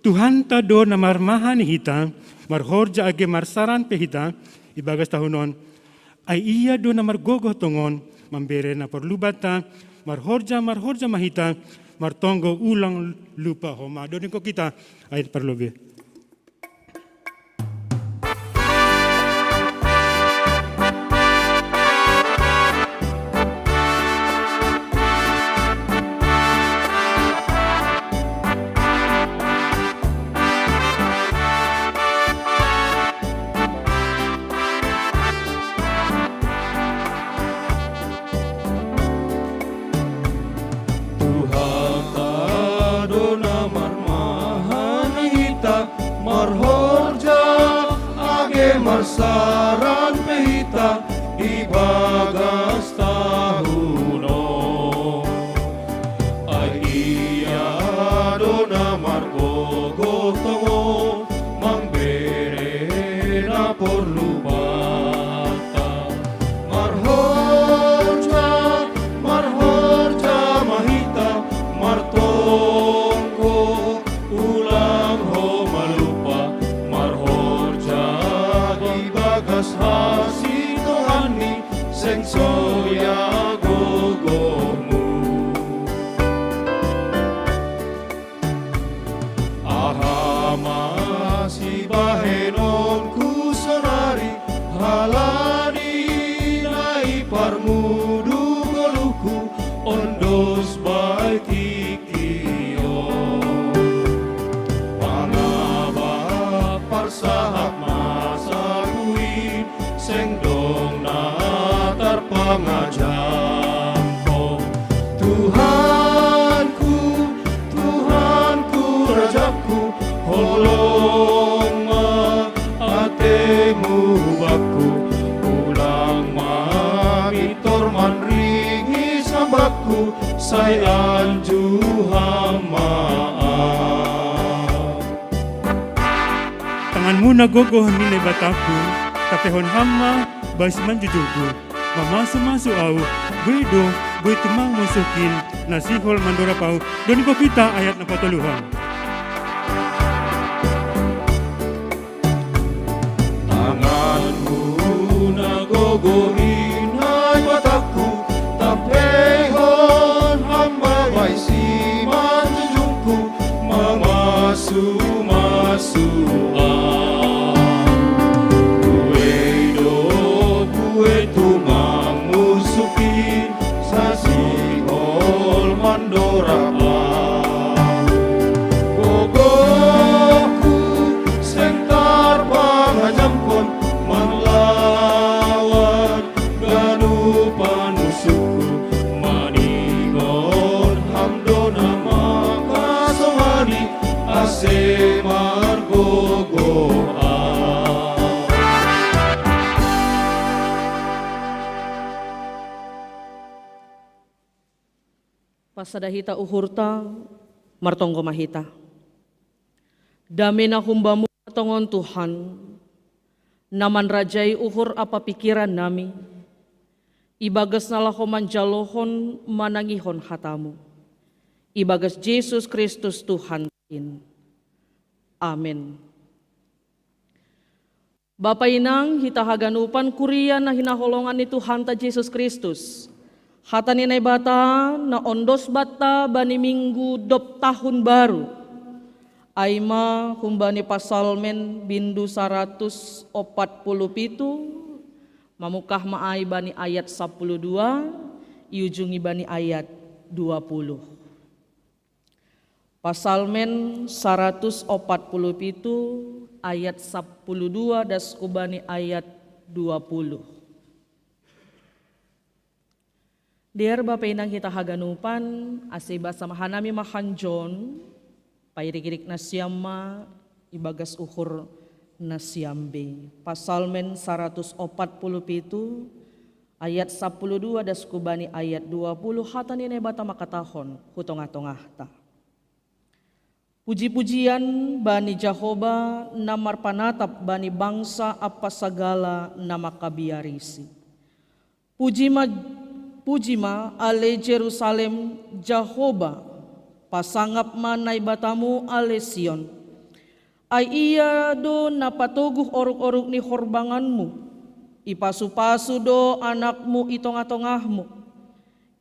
Tuhanta do na marmahan hita, marhorja age marsaran pe hita, ibagas tahun on, ai ia do na margogoh tongon, mambere na porlu banta, marhorja, marhorja ma hita, martonggo ulang lupa homa. Dodingkon hita, ayat parlobei. saran pe hita ibagas tahun on. Ai ia do na margogoh tongon, mambere na porlu banta. Marhorja, marhorja ma hita, martonggo, ulang homa lupa, marhorja ibagas hasintonganni, seng soya gogohmu. Aha ma sibahenonku sonari, halani na iparmudu goluhku, ondos bai tingki on. Mangabah parsahap masaku i, seng dong na tarpangajamhon. Tuhanku, Tuhanku, Rajaku, holong ma atemu bakku, ulang ma mintor manringis hambakku, sai anju Ham ma ahu. Tanganmu na gogoh, ninna Naibataku, tapehon Ham ma bai simanjujungku. Mamasu-masu ahu, buei do, buei tumang munsuhkin, na sihol mandorab ahu. Doni gokhita ayat na patoluhon. Tanganmu na gogoh i, Naibataku, tapehon Ham ma bai simanjujungku, mamasu-masu ahu. Buei do, buei tumang munsuhkin, na sihol mandorab ahu. Gogohku seng tarpangajamhon, marlawan ganupan munsuhku, maningon Ham do na mangkasomani, ase margogoh ahu. Pasada hita uhurta, martonggo ma hita. Dame na humbamu tongon, Tuhan, na manrajai uhur ampa pingkiran nami, ibagas na laho manjalohon manangihon hatamu, ibagas Jesus Kristus Tuhanta in. Amen. Bapa inang hita haganupan, kuria na hinaholongan ni Tuhanta Jesus Kristus, hata ni Naibata na ondos banta bani minggu dob tahun baru, ai ma humbani Pasalmen bindu saratus opat puluh pitu, mamungkah ma ai bani ayat sapuluh dua, iujungi bani ayat dua puluh. Pasalmen saratus opat puluh pitu, ayat sapuluh dua das hubani ayat dua puluh. Dear bapa inang hita haganupan, ase ibasa ma hanami mahanjon pairikirik nasiam ma ibagas uhur nasiam be. Pasalmen saratus opat puluh pitu, ayat sapuluh dua das hubani ayat dua puluh, hata ni Naibata mangkatahon hu tongah-tongahta. Puji-pujian bani Jahowa, na marpanatap bani bangsa ampa sagala na mangkabiarisi. Puji ma, puji ma, ale Jerusalem, Jahowa, pasangap ma Naibatamu, ale Sion. Ai Ia do na patoguh oruk-oruk ni horbanganmu, ipasu-pasu do anakmu i tongah-tongahmu.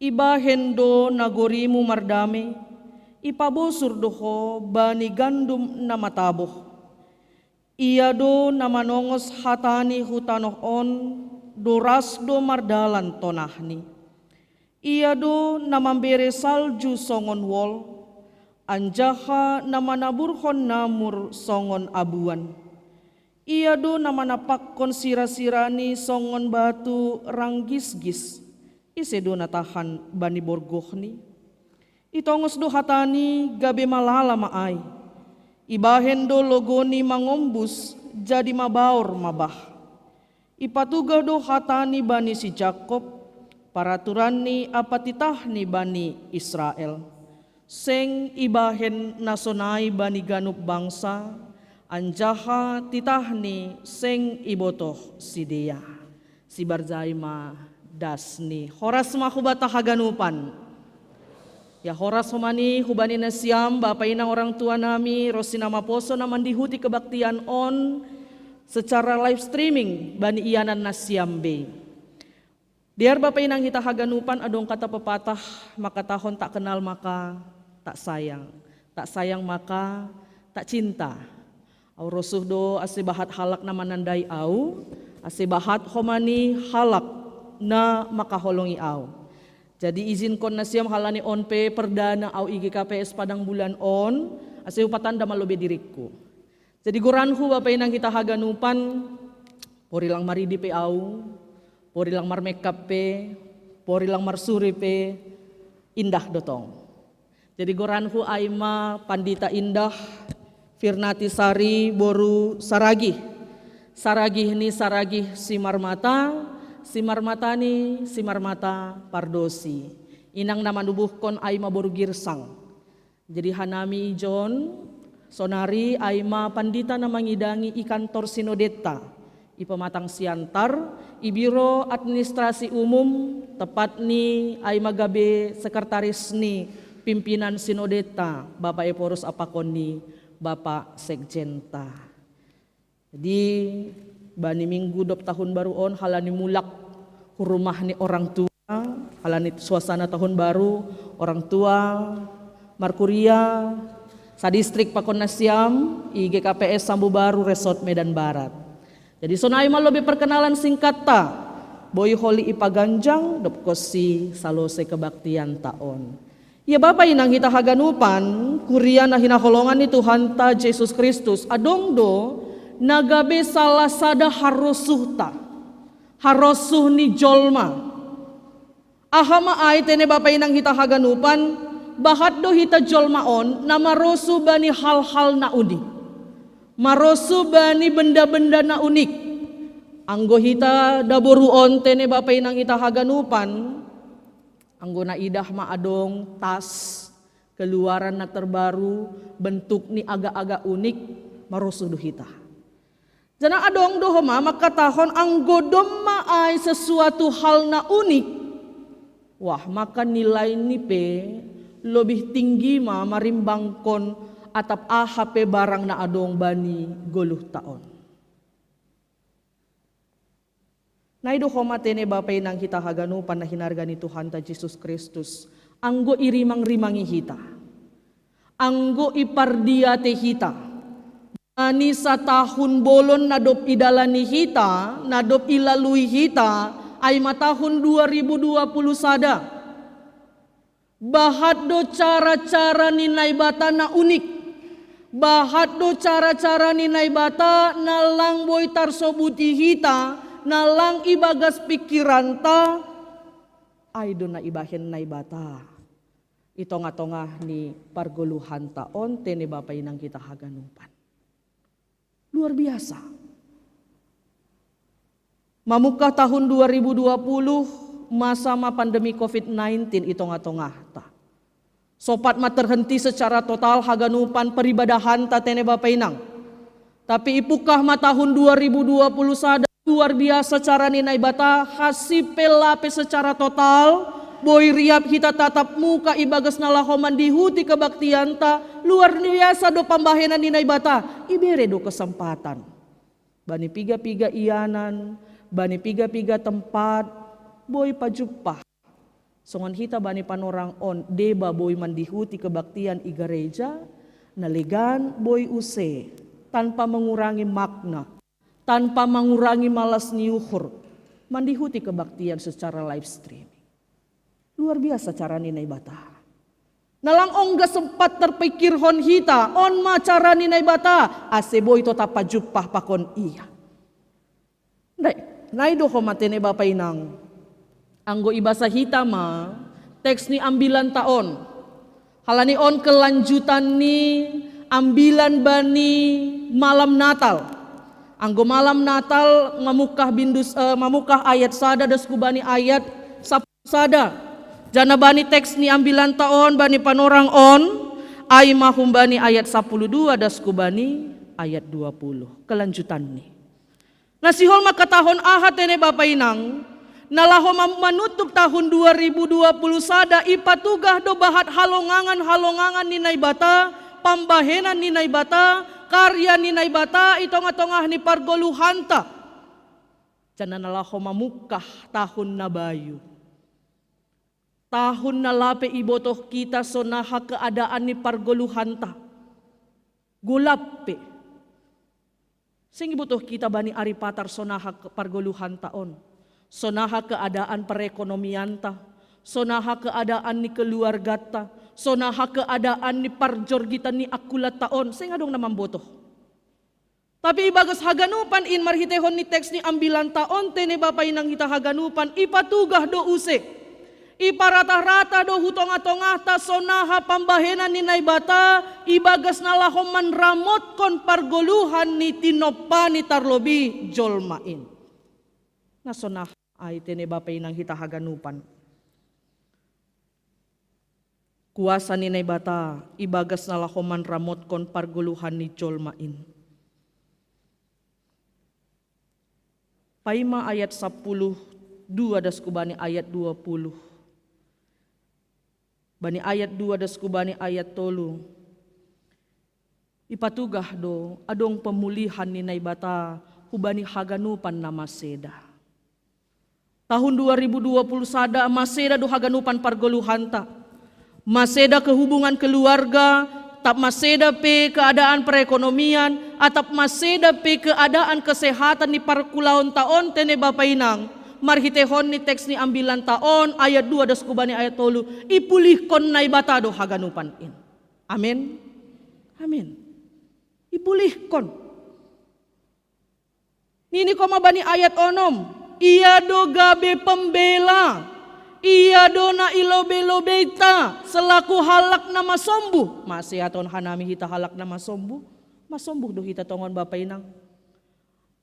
Ibahen do nagorimu mardame, ipabosur do ho bani gandum na mataboh. Ia do na manongos hatani hu tanoh on, doras do mardalan tonahni. Ia do na mambere salju songon wol, anjaha na manaburhon namur songon abuan. Ia do na manampakkon sira-sirani songon batu ranggisgis. Ise do na tahan bani borgohni? Itongos do hatani gabe malala ma ai. Ibahen do logoni mangombus, jadi mabaor ma bah. Ipatugah do hatani bani si Jakob, paraturanni ampa titahni bani Israel. Seng ibahen na sonai bani ganup bangsa, anjaha titahni seng ibotoh sidea. Sibarjai ma dasni. Horas ma hubata haganupan. Ya, horas homa ni hubani nasiam, Bapa Inang, orang tua nami, ronsi na maposo na mandihuti kebaktian on secara live streaming bani ianan nasiam be. Dear Bapa Inang hita haganupan, adong kata pepatah mangkatahon tak kenal maka tak sayang. Tak sayang maka tak cinta. Au rosuh do ase bahat halak na manandai au, ase bahat homa ni halak na mangkaholongi au. Jadi izinkon nasiam halani on pe perdana au i G K P S Padang Bulan on, ase hupatanda ma lobei diringku. Jadi goranhu Bapa Inang hita haganupan, pori lang maridi pe au, pori lang marmekap pe, pori lang marsuri pe, indah do tong. Jadi goranhu ai ma Pandita Indah Firnati Sari boru Saragih. Saragih ni Saragih Simarmata, Simarmata ni Simarmata Pardosi. Inang na manubuhkon ai ma boru Girsang. Jadi hanami ijon, sonari ai ma pandita na mangidangi i kantor sinodeta, i Pematang Siantar, i Biro Administrasi Umum, tepatni ai ma gabe sekretaris ni pimpinan sinodeta, Bapa Ephorus ampa kon ni Bapa Sekjenta. Jadi bani minggu dob tahun baru on, halani mulak hu rumah ni orang tua, halani suasana tahun baru, orang tua markuria sadistrik pakon nasiam i G K P S Sambu Baru Resort Medan Barat. Jadi sonai ma lobei perkenalan singkatta, boi holi ipaganjang dob konsi salose kebaktianta on. Ya Bapa Inang hita haganupan, kuria na hinaholongan ni Tuhanta Jesus Kristus, adong do na gabe salah sada harosuhta, harosuh ni jolma. Aha ma ai tene Bapa Inang hita haganupan, bahat do hita jolma on na marosuh bani hal-hal na unik. Marosuh bani benda-benda na unik. Anggo hita daboru on tene Bapa Inang hita haganupan, anggo naidah ma adong tas keluaran na terbaru, bentuk ni agak-agak unik, marosuh do hita. Janah adong do homa mangkatahon anggo domma ai sesuatu hal na unik, wah, maka nilaini pe lobih tinggi ma marimbangkon atap aha pe barang na adong bani goluhta on. Nai do homa tene Bapa Inang hita haganupan na hinarga ni Tuhanta Jesus Kristus, anggo irimang-rimangi hita, anggo ipardiate hita, bani satahun bolon na dob idalani hita, na dob ilalui hita, ai ma tahun dua ribu dua puluh sada. Bahat do cara-cara ni Naibata na unik. Bahat do cara-cara ni Naibata na lang boi tarsobuti hita, na lang ibagas pikiranta, ai do na ibahen Naibata i tongah-tongah ni pargoluhanta on tene Bapa Inang hita haganupan. Luar biasa. Mamungkah tahun dua ribu dua puluh, masa ma pandemi covid sembilan belas i tongah-tongahta. Sopat ma terhenti secara total haganupan peribadahanta tene Bapa Inang. Tapi ipungkah ma tahun dua ribu dua puluh sada, luar biasa cara ni Naibata, hasipela pe secara total, boi riap hita tatap muka ibagas na laho mandihuti kebaktianta, luar biasa do pambahenan ni Naibata, ibere do kesempatan. Bani piga-piga ianan, bani piga-piga tempat, boi pajumpah. Songon hita bani panorang on, deba boi mandihuti kebaktian i gareja, na legan boi use, tanpa mengurangi makna, tanpa mengurangi malas ni uhur, mandihuti kebaktian secara live streaming. Luar biasa cara ni Naibata. Na lang ongga sempat terpikirhon hita, on ma cara ni Naibata, ase boi totap pajumpah pakon Ia. Ndai, nai do homa tene Bapa Inang. Anggo ibasa hita ma teks ni ambilanta on. Halani on kelanjutan ni ambilan bani malam Natal. Anggo malam Natal mamungkah bindus, eh, mamungkah ayat sada das kubani ayat sapuluh sada. Janah bani teks ni ambilan ta on, bani panorang on, ai ma humbani ayat sapuluh dua das kubani ayat dua puluh. Kelanjutanni. Na sihol mangkatahon aha tene bapa inang, na laho manutup tahun dua ribu dua puluh sada ipatugah do bahat halongangan-halongangan ni Naibata, pambahenan ni Naibata, karya ni Naibata i tongah-tongah ni pargoluhanta. Janah na laho mamungkah tahun na bayu. Tahun na lape ibotoh hita sonaha keadaan ni pargoluhanta. Golap pe. Seng ibotoh hita bani ari patar sonaha pargoluhanta on. Sonaha keadaan perekonomianta, sonaha keadaan ni keluarganta, sonaha keadaan ni parjorgitan ni angkulanta on, seng adong na mambotoh. Tapi ibagas haganupan in marhiteihon ni teks ni ambilanta on tene bapa inang hita haganupan ipatugah do use. Iparatah-ratah do hu tongah-tongahta sonaha pambahenan ni Naibata ibagas na laho manramotkon pargoluhan ni tinompa ni tarlobi jolma in. Na sonaha ai tene bapa inang hita haganupan. Kuasa ni Naibata ibagas na laho manramotkon pargoluhan ni jolma in. Paima ayat sapuluh dua das kubani ayat dua puluh. Bani ayat dua das kubani ayat tolu. Ipatugah do adong pemulihan ni Naibata hubani haganupan na maseda. Tahun dua ribu dua puluh sada maseda do haganupan pargoluhanta. Maseda kehubungan keluarga, tap maseda pe keadaan perekonomian, atap maseda pe keadaan kesehatan ni parkulaonta on tene bapa inang. Marhiteihon ni teks ni ambilanta on ayat dua das kubani ayat tolu, ipulihkon Naibata do haganupan in. Amin. Amin. Ipulihkon. Nini koma bani ayat onom, Ia do gabe pembela, Ia do na ilobe-lobeita selaku halak na masombuh. Masehaton hanami hita halak na masombuh. Masombuh do hita tongon bapa inang.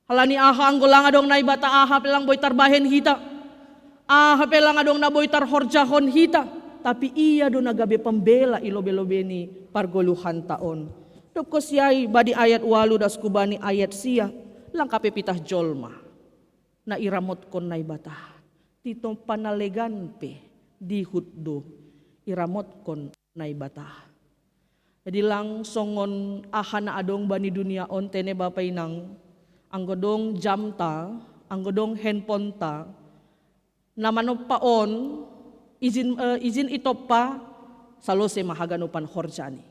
Halani aha anggo lang adong Naibata aha pe lang boi tarbahen hita. Aha pe lang adong na boi tarhorjahon hita. Tapi Ia do na gabe pembela ilobe-lobe ni pargoluhanta on. Dobkon siai bani ayat ualu das kubani ayat sia, lang hape pitah jolma na iramotkon Naibata. Tinompa na legan pe dihut do iramotkon Naibata. Jadi lang songon aha na adong bani dunia on tene bapa inang, anggo dong jamta, anggo dong handphoneta, na manompa on, izin, eh, izin itompa, salose ma haganupan horjani.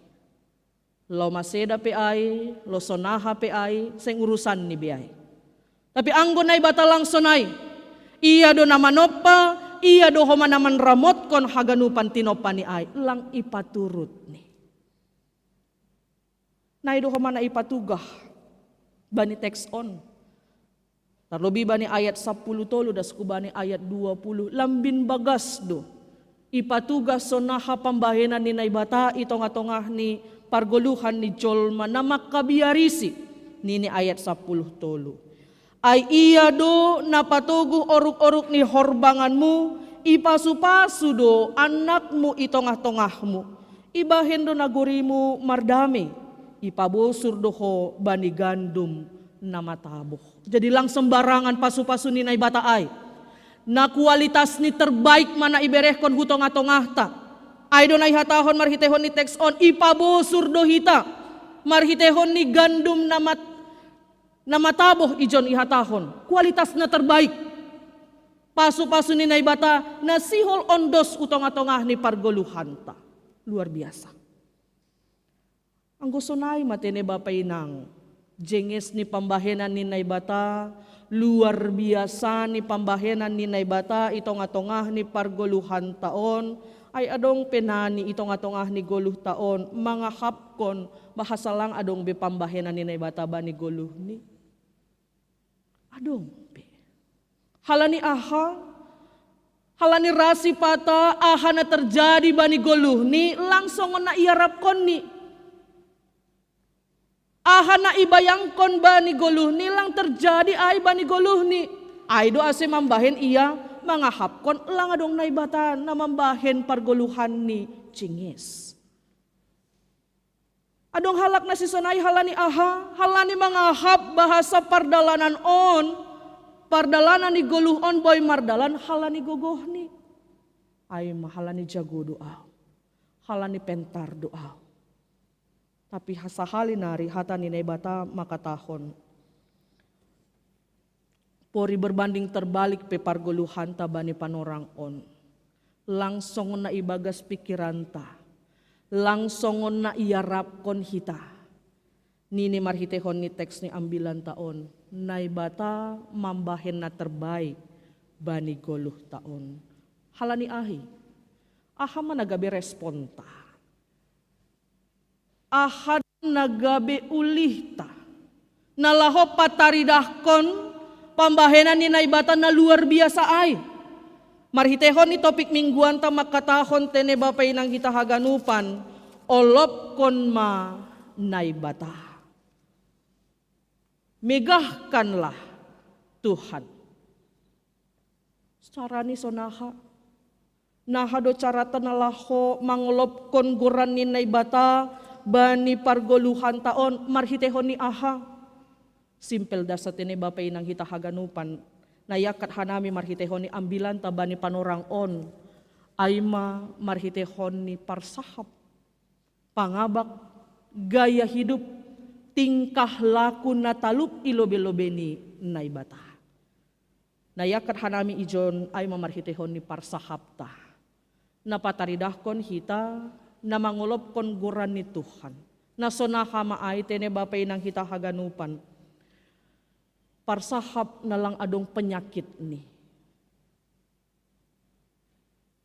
Lao maseda pe ai, lao sonaha pe ai, seng urusanni be ai. Tapi anggo Naibata lang sonai, Ia do na manompa, Ia do homa na manramotkon haganupan tinompani ai, lang ipaturutni. Nai do homa na ipatugah bani teks on. Tarlobi bani ayat sapuluh tolu das kubani ayat dua puluh, lambin bagas do ipatugah sonaha pambahenan ni Naibata i tongah-tongah ni pargoluhan ni jolma na mangkabiarisi, nini ayat sapuluh tolu. Ai Ia do na patoguh oruk-oruk ni horbanganmu, ipasu-pasu do anakmu i tongah-tongahmu. Ibahen do nagorimu mardame, ipabosur do ho bani gandum na mataboh. Jadi lang sembarangan pasu-pasu ni Naibata ai. Na kualitas ni terbaik ma na iberehkon hu tongah-tongahta. Ai do na ihatahon marhiteihon ni teks on, ipabosur do hita marhiteihon ni gandum na mat-, na mataboh ijon ihatahon. Kualitas na terbaik. Pasu-pasu ni Naibata na sihol ondos hu tongah-tongah ni pargoluhanta. Luar biasa. Anggo sonai ma tene bapa inang, jenges ni pambahenan ni Naibata, luar biasa ni pambahenan ni Naibata i tongah-tongah ni pargoluhanta on, ai adong pe nani i tongah-tongah ni goluhta on mangahapkon bahasa lang adong be pambahenan ni Naibata bani goluhni. Adong pe. Halani aha? Halani ra sipata aha na terjadi bani goluhni lang songon na iarapkonni. Aha na ibayangkon bani goluhni lang terjadi ai bani goluhni. Ai do ase mambahen ia mangahapkon lang adong Naibata na mambahen pargoluhanni cingis. Adong halak na sisonai halani aha? Halani mangahap bahasa pardalanan on, pardalanan ni goluh on boi mardalan halani gogohni. Ai ma halani jago do au, halani pentar do au. Tapi sahali nari hata ni Naibata mangkatahon, pori berbanding terbalik pe pargoluhanta bani panorang on, lang songon na ibagas pikiranta, lang songon na iarapkon hita. Nini marhiteihon ni teks ni ambilanta on, Naibata mambahen na terbaik bani goluhta on. Halani ahi? Aha ma na gabe responta? Aha na gabe ulihta na laho pataridahkon pambahenan ni Naibata na luar biasa ai? Marhiteihon ni topik mingguanta mangkatahon tene bapa inang hita haganupan, olopkon ma Naibata. Megahkanlah Tuhan. Carani sonaha? Naha do carata na laho mangolopkon goran ni Naibata bani pargoluhanta on marhiteihon ni aha? Simpel dasa tene bapa inang hita haganupan, na iangkat hanami marhiteihon ni ambilanta bani panorang on, ai ma marhiteihon ni parsahap, pangabak, gaya hidup, tingkah laku na talup i lobe-lobe ni Naibata. Na iangkat hanami ijon ai ma marhiteihon ni parsahapta, na pataridahkon hita na mangolopkon goran ni Tuhan. Na sonaha ma ai tene bapa inang hita haganupan? Parsahap na lang adong penyakitni.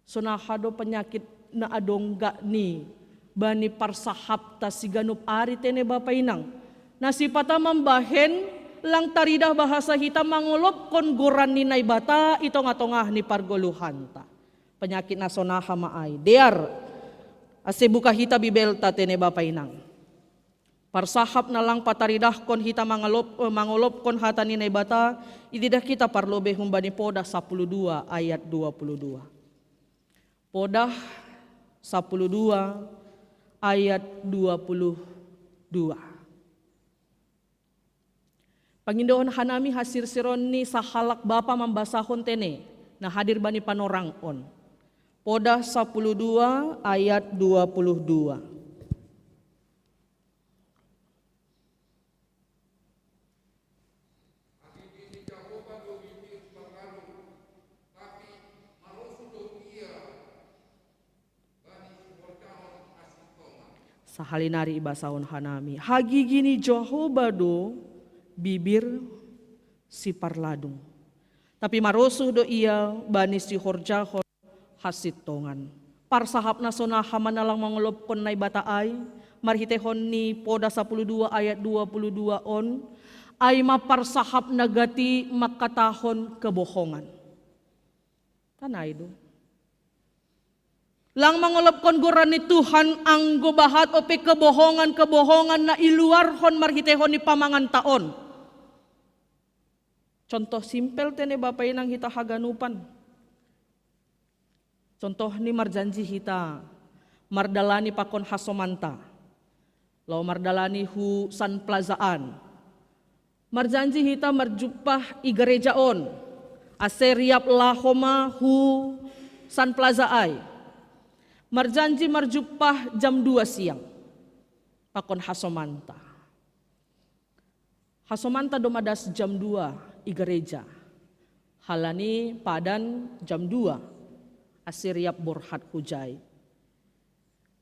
Sonaha do penyakit na adong gakni bani parsahapta siganup ari tene bapa inang, na sipata mambahen lang taridah bahasa hita mangolopkon goran ni Naibata i tongah-tongah ni pargoluhanta? Penyakit na sonaha ma ai? Dear, ase buka hita Bibelta tene bapa inang. Parsahap na lang pataridahkon hita mangalop, eh, mangolopkon hata ni Naibata, ididah hita parlobei humbani Podah sapuluh dua ayat dua puluh dua. Podah sapuluh dua ayat dua puluh dua. Pangindohon hanami hasirsiron ni sahalak bapa mambasahon tene na hadir bani panorang on. Podah sapuluh dua ayat dua puluh dua. Sahali nari ibasahon hanami, hagigi ni Jahowa do bibir siparladung, tapi marosuh do Ia bani sihorjahon hasintongan. Parsahap na sonaha ma na lang mangolopkon Naibata ai? Marhiteihon ni Podah sapuluh dua ayat dua puluh dua on, ai ma parsahap na gati mangkatahon kebohongan. Kan ai do? Lang mangolopkon goran ni Tuhan anggo bahat ope kebohongan-kebohongan na iluarhon marhiteihon ni pamanganta on. Contoh simpel tene bapa inang hita haganupan. Contohni marjanji hita mardalani pakon hasomanta, laho mardalani hu Sun Plaza an. Marjanji hita marjumpah i gareja on, ase riap laho ma hu Sun Plaza ai. Marjanji marjumpah jam dua siang pakon hasomanta. Hasomanta do ma das jam dua i gareja, halani padan jam dua, ase riap borhat hujai.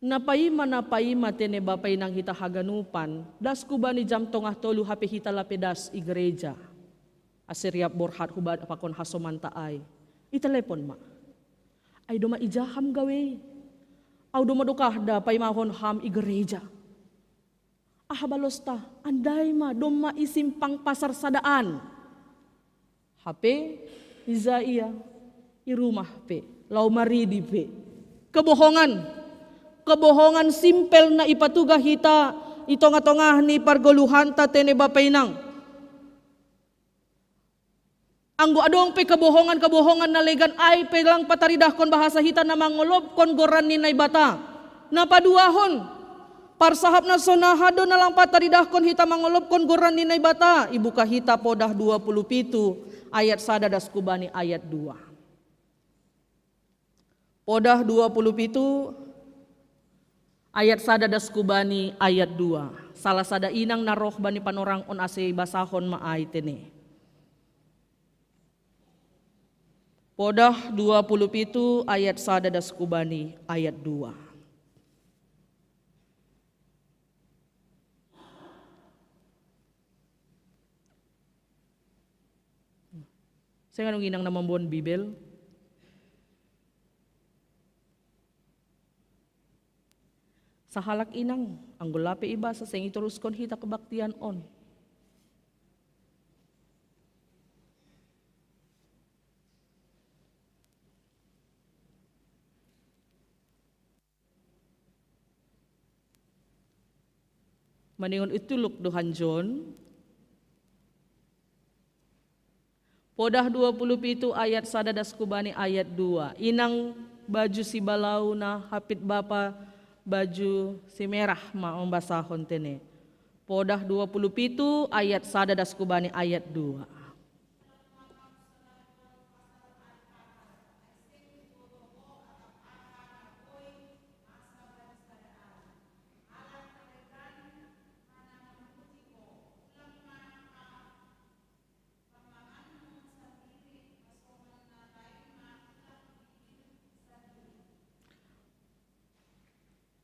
Na paima, na paima tene bapa inang hita haganupan, das hubani jam tongah tolu hape hita lape das i gareja, ase riap borhat huba pakon hasomanta ai. Itelepon ma. Ai do ma ija ham gawe i? Au do ma dokah da paimahon ham i gareja. Aha balosta? Andai ma domma i simpang pasar sadaan. Hape ija ia? I rumah pe, laho maridi pe. Kebohongan. Kebohongan simpel na ipatugah hita i tongah-tongah ni pargoluhanta tene bapa inang. Anggo adong pe kabohongan-kabohongan na legan ai pe lang pataridahkon bahasa hita na mangolopkon goran ni Naibata. Na paduahon, parsahap na sonaha do na lang pataridahkon hita mangolopkon goran ni Naibata? Ibuka hita Podah dua puluh pitu ayat sada das kubani ayat dua. Podah dua puluh pitu ayat sada das kubani ayat dua. Salah sada inang na roh bani panorang on ase ibasahon ma ai tene. Podah dua puluh pitu ayat sada das kubani ayat dua. Seng adong inang na mamboan Bibel? Sahalak inang, anggo lape ibasa seng itoruskon hita kebaktian on. Maningon ituluk do hanjon. Podah dua puluh pitu ayat sada das kubani ayat dua. Inang baju si balau na hapit bapa baju si merah ma ombasahon tene. Podah dua puluh pitu ayat sada das kubani ayat dua.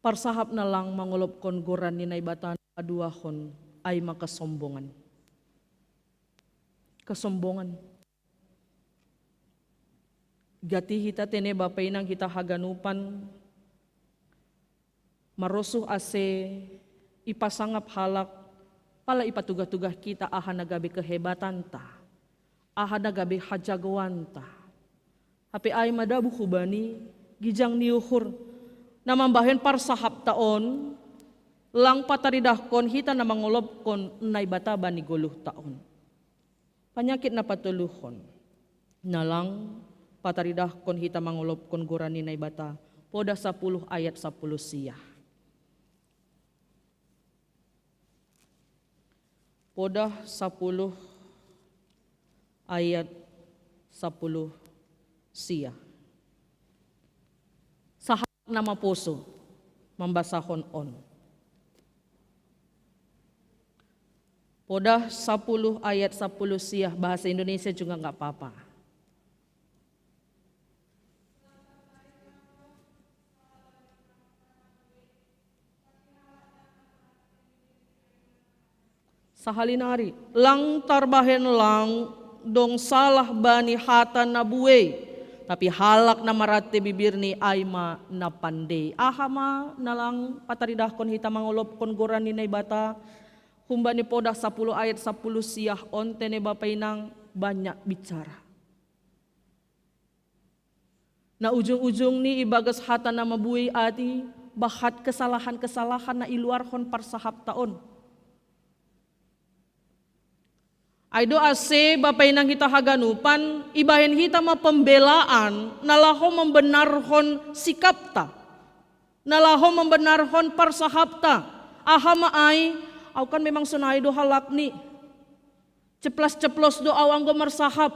Parsahap na lang mangolopkon goran ni Naibata na paduahon ai ma kesombongan. Kesombongan. Gati hita tene bapa inang hita haganupan marosuh ase ipasangap halak pala ipatugah-tugah hita aha na gabe kehebatanta, aha na gabe hajagoanta. Hape ai ma dabu hubani gijang ni uhur na mambahen parsahapta on lang pataridahkon hita na mangolopkon Naibata bani goluhta on. Panyakit na patoluhon na lang pataridahkon hita mangolopkon goran ni Naibata. Podah sapuluh ayat sapuluh siah. Podah sapuluh ayat sapuluh siah. Sahalak na maposo mambasahon on. Podah sapuluh ayat sapuluh siah, bahasa Indonesia juga nggak apa-apa. Sahali nari, lang tarbahen lang dong salah bani hata na buei, tapi halak na marate bibirni ai ma na pandei. Aha ma na lang pataridahkon hita mangolopkon goran ni Naibata? Humbani podah sapuluh ayat sapuluh siah on tene bapa inang banyak bicara. Na ujung-ujungni ibagas hata na mabuei ati bahat kesalahan-kesalahan na iluarhon parsahapta on. Ai do ase bapa inang hita haganupan ibahen hita ma pembelaan na laho membenarhon sikapta, na laho membenarhon parsahapta. Aha ma ai? Au kan memang sonai do halakni. Ceplas-ceplos do au anggo marsahap.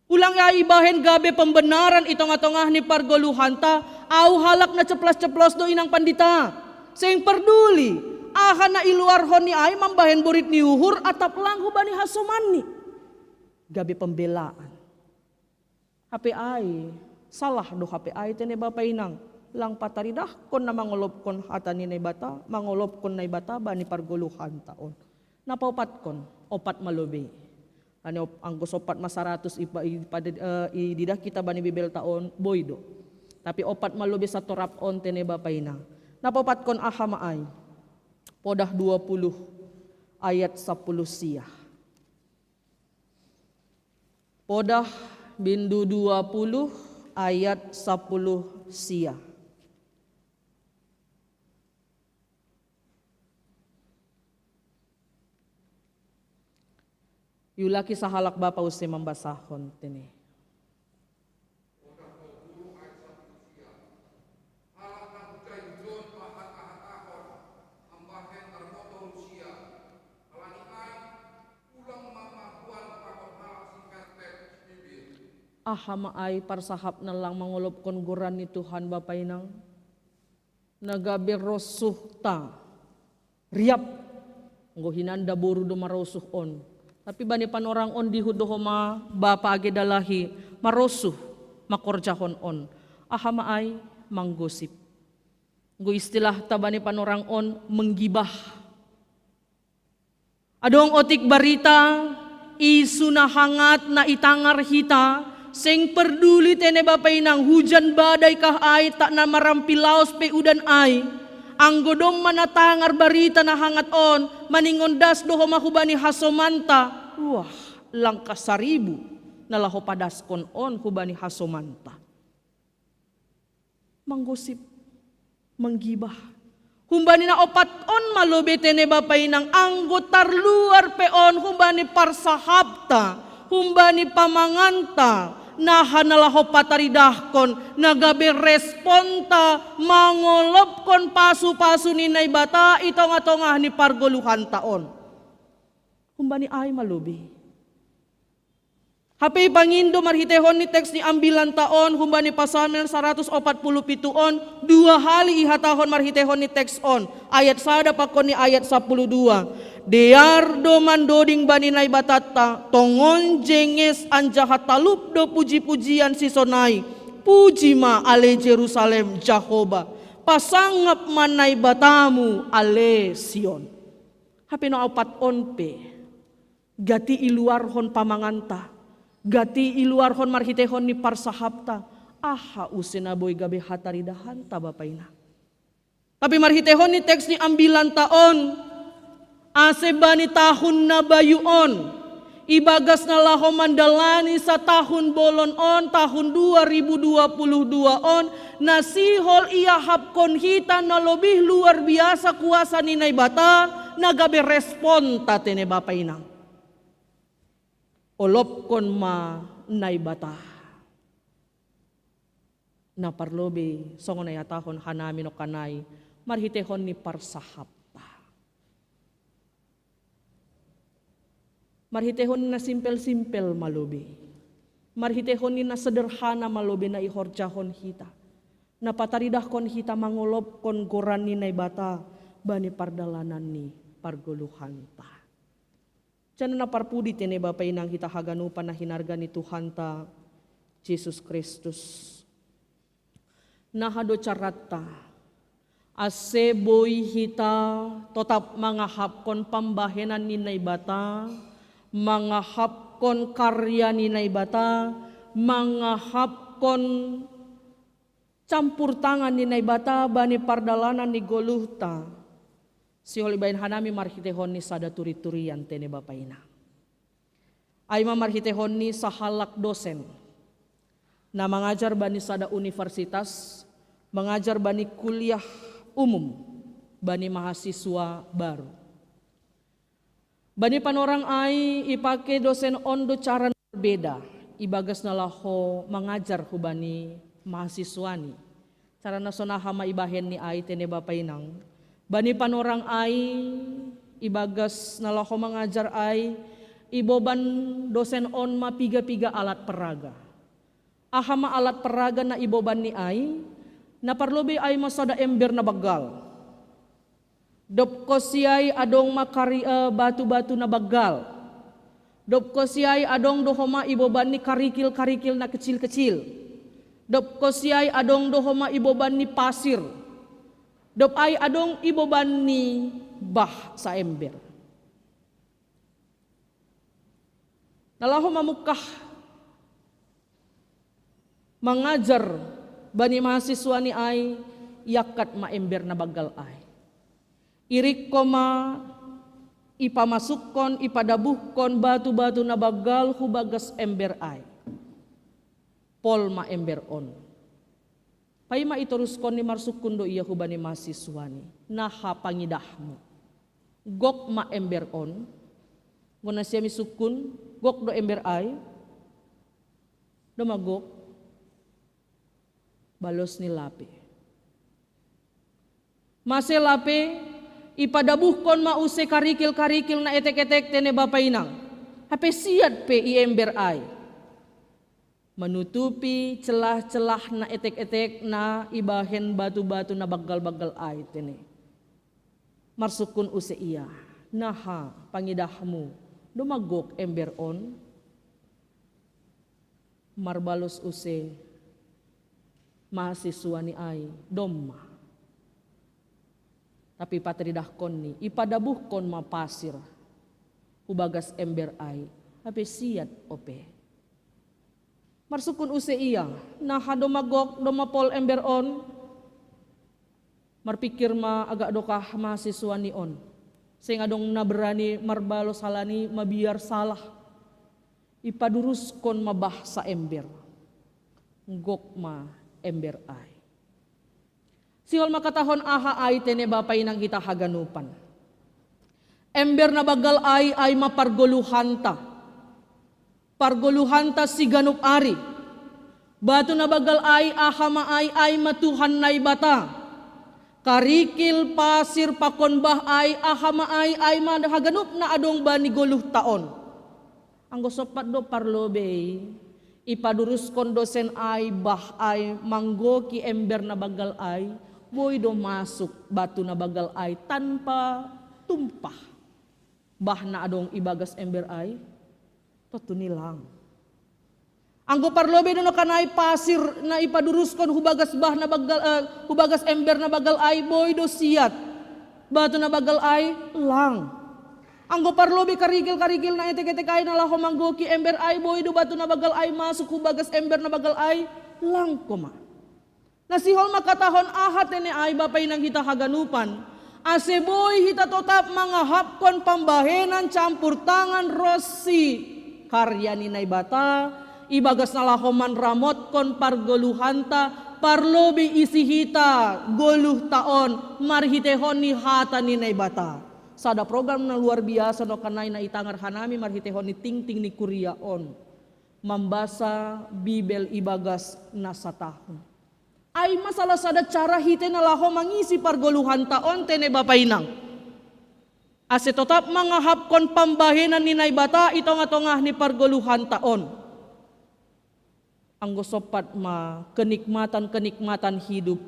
Ulang ia ibahen gabe pembenaran i tongah-tongah ni pargoluhanta, au halak na ceplas-ceplos do inang pandita. Seng perduli aha na iluarhon ni ai mambahen borit ni uhur atap lang hubani hasomanni. Gabe pembelaan. Hape ai, salah do hape ai tene bapa inang, lang pataridahkon na mangolopkon hata ni Naibata, mangolopkon Naibata bani pargoluhanta on. Na paopatkon, opat ma lobei. Ani op, anggo sompat ma saratus ipa, ipa, eh, ididah kita bani Bibelta on, boi do. Tapi opat ma lobei satorap on tene bapa inang. Na paopatkon aha ma ai? Podah dua puluh ayat sapuluh siah. Podah bindu dua puluh ayat sapuluh siah. Iulaki sahalak bapa use mambasahon tene. Aha ma ai parsahapna lang mangolopkon goran ni Tuhan Bapa inang? Na gabe rosuhta riap, anggo hinan da boru do marosuh on. Tapi bani panorang on dihut do homa bapa age dalahi marosuh mangkorjahon on. Aha ma ai? Manggosip. Anggo istilahta bani panorang on menggibah. Adong otik barita, isu na hangat na itangar hita, seng perduli tene bapa inang hujan badai kah ai tak na marampi laos pe udan ai. Anggo domma na tangar barita na hangat on, maningon das do homa hubani hasomanta. Wah, langka saribu na laho padaskon on hubani hasomanta. Manggosip, menggibah. Humbani na opat on ma lobe tene bapa inang, anggo tarluar pe on humbani parsahapta, humbani pamanganta, naha na laho pataridahkon, na gabe responta mangolopkon pasu-pasu ni Naibata i tongah-tongah ni pargoluhanta on. Humbani ai ma lobe. Hape ipangindo marhiteihon ni teks ni ambilanta on humbani Pasalmen saratus opat pulu pitu on, dua hali ihatahon marhiteihon ni teks on, ayat sada pakon ni ayat sapuluh dua. Dear do mandoding bani Naibatanta, tongon jenges anjaha talup do puji-pujian sisonai, puji ma ale Jerusalem Jahoba, pasangap ma Naibatamu ale Sion. Hape na opat on pe gati iluarhon pamanganta, gati iluarhon marhiteihon ni parsahapta, aha use na boi gabe hataridahanta bapa inang. Tapi marhiteihon ni teks ni ambilanta on, ase bani tahun na bayu on, ibagas na laho mandalani satahun bolon on, tahun dua ribu dua puluh dua on, na sihol iahapkon hita na lobih luar biasa kuasa ni Naibata, na gabe responta tene bapa inang. Olopkon ma Naibata. Na parlobei songon na ihatahon hanami nongkanai marhiteihon ni parsahapta. Marhiteihon ni na simpel-simpel ma lobe. Marhiteihon ni na sederhana ma lobe na ihorjahon hita. Na pataridahkon hita mangolopkon goran ni Naibata bani pardalanan ni pargoluhanta. Jana na parpudi tene bapa inang hita haganupan na hinarga ni Tuhanta Jesus Kristus. Naha do caranta, ase boi hita totap mangahapkon pambahenan ni Naibata, mangahapkon karya ni Naibata, mangahapkon campur tangan ni Naibata bani pardalanan ni goluhta. Sihol ibahen hanami marhiteihon ni sada turi-turian tene bapa inang. Ai ma marhiteihon ni sahalak dosen na mangajar bani sada universitas, mangajar bani kuliah umum, bani mahasiswa baru. Bani panorang ai ipake dosen on do cara na berbeda ibagas na laho mangajar hubani mahasiswani. Cara na sonaha ma ibahen ni ai tene bapa inang? Bani panorang ai ibagas na laho mangajar ai iboban dosen on ma piga-piga alat peraga. Aha ma alat peraga na iboban ni ai? Na parlobei ai ma sada ember na banggal. Dob konsi ai adong ma kari, eh, batu-batu na banggal. Dob konsi ai adong do homa iboban ni karikil-karikil na kecil-kecil. Dob konsi ai adong do homa iboban ni pasir. Dob ai adong iboban ni bah saember. Na laho mamungkah mangajar bani mahasiswani ai, iangkat ma ember na banggal ai. Iringkon ma, ipamasukkon, ipadabuhkon batu-batu na banggal hu bagas ember ai. Pol ma ember on. Paima itoruskon ni, marsungkun do ia hubani mahasiswani, naha pangidahmu? Gok ma ember on? Anggo nasiam isungkun, Gok do ember ai? Do ma gok? Balos ni lape. Mase lape, ipadabuhkon ma use karikil-karikil na etek-etek tene bapa inang. Hape siat pe i ember ai. Manutupi celah-celah na etek-etek na ibahen batu-batu na baggal-baggal ai tene. Marsukun use ia, naha pangidahmu, do ma gok ember on? Marbalos use mahasiswa ni ai, domma. Tapi pateridahkon ni, ipadabuhkon ma pasir hu bagas ember ai, hape siat ope. Marsukun use ia, naha do ma gok, do ma pol ember on? Marpikir ma agak dokah mahasiswa ni on. Seng adong na berani marbalos halani mabiar salah. Ipaduruskon ma bah saember. Gok ma ember ai. Sihol ma katahon aha ai tene bapa inang hita haganupan. Ember na baggal ai, ai ma pargoluhanta. Pargoluhanta siganup ari. Batu na baggal ai, aha ma ai, ai ma Tuhan Naibata. Karikil, pasir, pakon bah ai, aha ma ai, ai ma haganup na adong bani goluhta on. Anggo sompat do parlobei, ipaduruskon do sen ai, bah ai, manggoki ember na baggal ai, boi do masuk batu na baggal ai tanpa tumpah. Bah na adong i bagas ember ai, tontu ni lang. Anggo parlobei do nokan ai pasir na ipaduruskon hu bagas bah na baggal, eh, hu bagas ember na baggal ai, boi do siat batu na baggal ai, lang. Anggo parlobei karikil-karikil na etek-etek ai na laho manggoki ember ai, boi do batu na baggal ai masuk hu bagas ember na baggal ai, lang koma. Na sihol ma katahon aha tene ai bapa inang hita haganupan, ase boi hita totap mangahapkon pambahenan campur tangan ronsi karya ni Naibata, i bagas na laho manramotkon pargoluhanta, parlobei isi hita goluhta on marhiteihon ni hata ni Naibata. Sada program na luar biasa nokan ai na itangar hanami marhiteihon ni tingting ni kuria on. Mambasa Bibel i bagas na satahun. Ai ma salah sada cara hita na laho mangisi pargoluhanta on tene bapa inang. Ase totap mangahapkon pambahenan ni Naibata i tongah-tongah ni pargoluhanta on. Anggo sompat ma kenikmatan-kenikmatan hidup.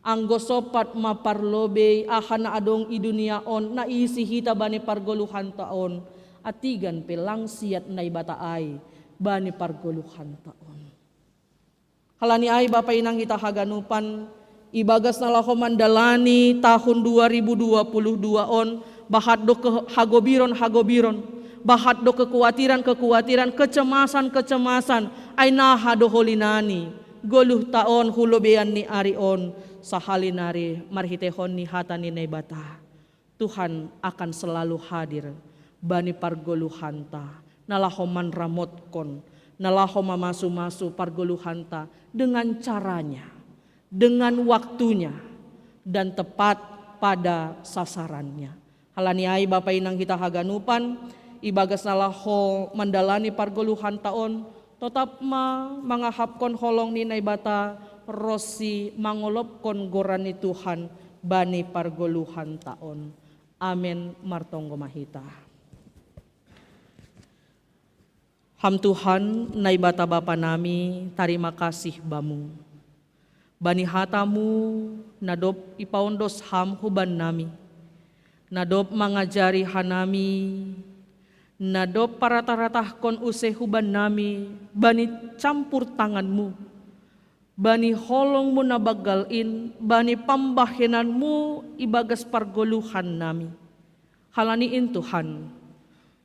Anggo sompat ma parlobei aha na adong i dunia on na iisi hita bani pargoluhanta on. Atigan pe lang siat Naibata ai bani pargoluhanta on. Halani ai bapa inang hita haganupan, i bagas na laho mandalani tahun dua ribu dua puluh dua on, bahat do kehagobiron-hagobiron, bahat do kekuatiran-kekuatiran, kecemasan-kecemasan, ai naha do holinani, goluhta on hu lobeian ni ari on, sahali nari marhiteihon ni hata ni Naibata. Tuhan akan selalu hadir bani pargoluhanta, na laho manramotkon, na laho mamasu-masu pargoluhanta dengan caranya, dengan waktunya, dan tepat pada sasarannya. Halani ai bapa inang hita haganupan, i bagas na laho mandalani pargoluhanta on, totap ma mangahapkon holong ni Naibata ronsi mangolopkon goran ni Tuhan bani pargoluhanta on. Amen. Martonggo ma hita. Ham Tuhan, Naibata Bapa nami, tarima kasih Bamu. Bani hata-Mu, na dob ipaondos Ham huban nami. Na dob mangajari hanami, na dob parata-ratahkon use huban nami, bani campur tangan-Mu. Bani holong-Mu na banggal in, bani pambahenan-Mu i bagas pargoluhan nami. Halani in Tuhan,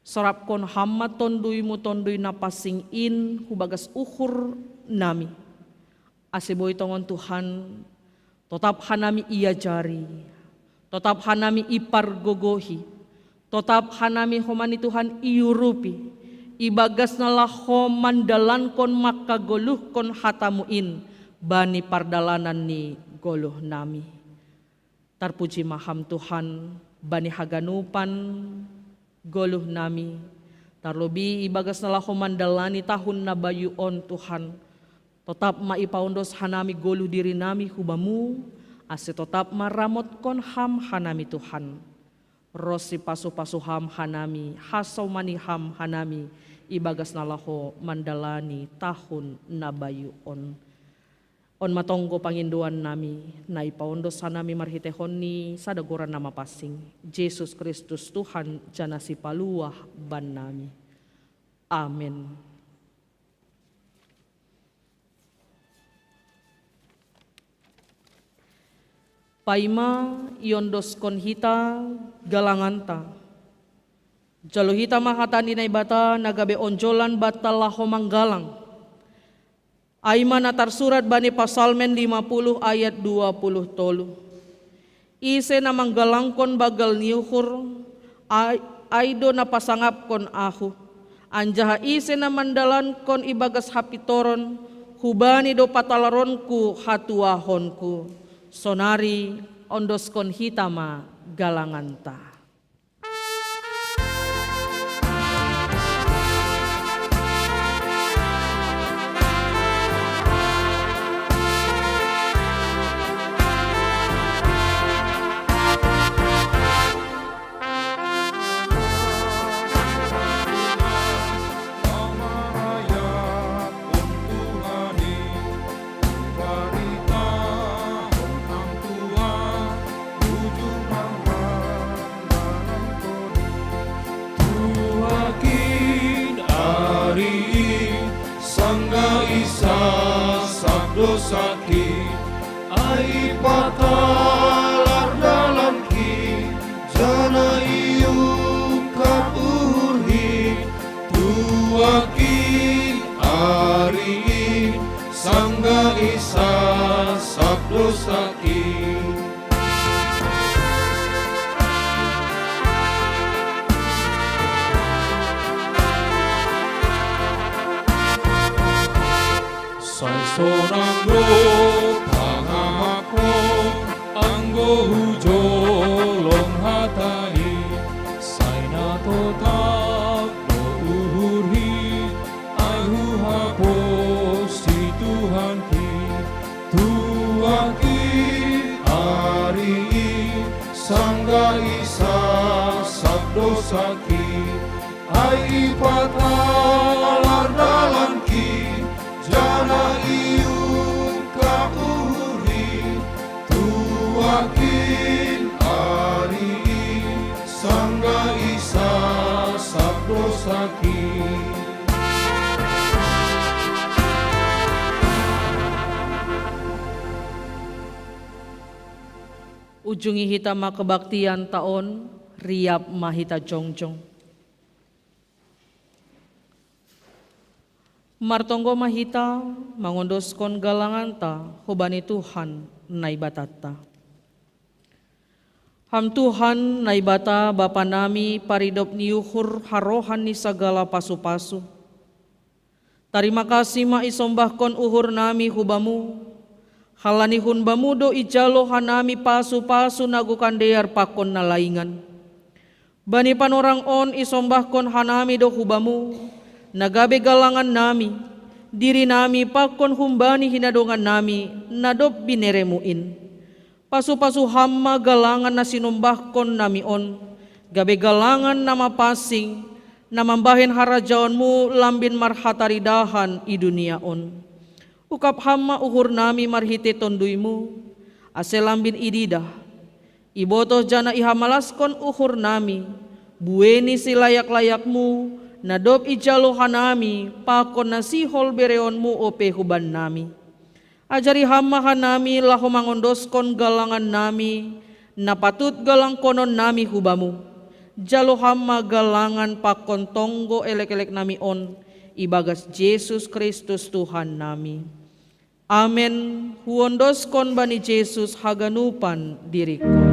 sorapkon Ham ma tondui-Mu tondui na pansing in hu bagas uhur nami. Ase boi tongon Tuhan, totap hanami iajari, totap hanami ipargogohi, totap hanami homa ni Tuhan iurupi, i bagas na laho mandalankon mangkagoluhkon hata-Mu in, bani pardalanan ni goluh nami. Tarpuji ma Ham Tuhan, bani haganupan goluh nami, Tarlobi ibagas na laho mandalani tahun na bayu on, Tuhan, totap ma ipaondos hanami goluh diri nami hu Bamu, ase totap ma ramotkon Ham hanami, Tuhan. Ronsi pasu-pasu Ham hanami, hasomani Ham hanami, ibagas na laho mandalani tahun na bayu on. On ma tonggo pangindoan nami, na ipaondos hanami marhiteihon ni sada Goran na mapansing, Jesus Kristus Tuhan janah Sipaluah bannami. Amen. Paima iondoskon hita galanganta, jalo hita ma hata ni Naibata na gabe onjolan banta laho manggalang. Ai ma na tarsurat bani Pasalmen lima puluh ayat dua puluh tolu: Ise na manggalangkon banggal ni uhur, ai, ai do na pasangapkon ahu. Anjaha ise na mandalankon ibagas hapintoron, hubani do patalaronku hatuahonku. Sonari ondoskon hita ma galanganta. Tuakin ari in, sanggah i sasap dosakin, ai ipatalar dalankin, janah iungkap uhurhin. Tuakin ari in, sanggah i sasap dosakin. Sai sonang do pangamahon anggo hujolom hata in, sai na totap do uhurhin, ai huhaposi Tuhankin. Tuakin ari in, sanggah i sasap dosakin, ai ipatalar dalankin, janah iungkap uhurhin. Tuakin ari in, sanggah i sasap dosakin. Ujungi hita ma kebaktian ta on, riap ma hita jongjong. Martonggo ma hita mangondoskon galanganta hubani Tuhan Naibatanta. Ham Tuhan, Naibata Bapa nami, paridop ni uhur, harohan ni sagala pasu-pasu. Tarima kasih ma isombahkon uhur nami hu Bamu, halani hun Bamu do ijalo hanami pasu-pasu na gokan dear pakon na laingan. Bani panorang on isombahkon hanami do hu Bamu, na gabe galangan nami, diri nami pakon humbani hinadongan nami, na dob binereMu in. Pasu-pasu Ham ma galangan na sinombahkon nami on, gabe galangan na mapansing, na mambahen harajaonMu lambin marhataridahan i dunia on. Ungkap Ham ma uhur nami marhitei TonduyMu, ase lambin ididah, ibotoh janah ihamalaskon uhur nami, buei ni silayak-layakMu, na dob ijalo hanami pakon na sihol bereonMu ope huban nami. Ajari Ham ma hanami laho mangondoskon galangan nami, na patut galangkonon nami hu Bamu. Jalo Ham ma galangan pakon tonggo elek-elek nami on, ibagas Jesus Kristus Tuhan nami. Amen. Huondoskon bani Jesus haganupan diringkon.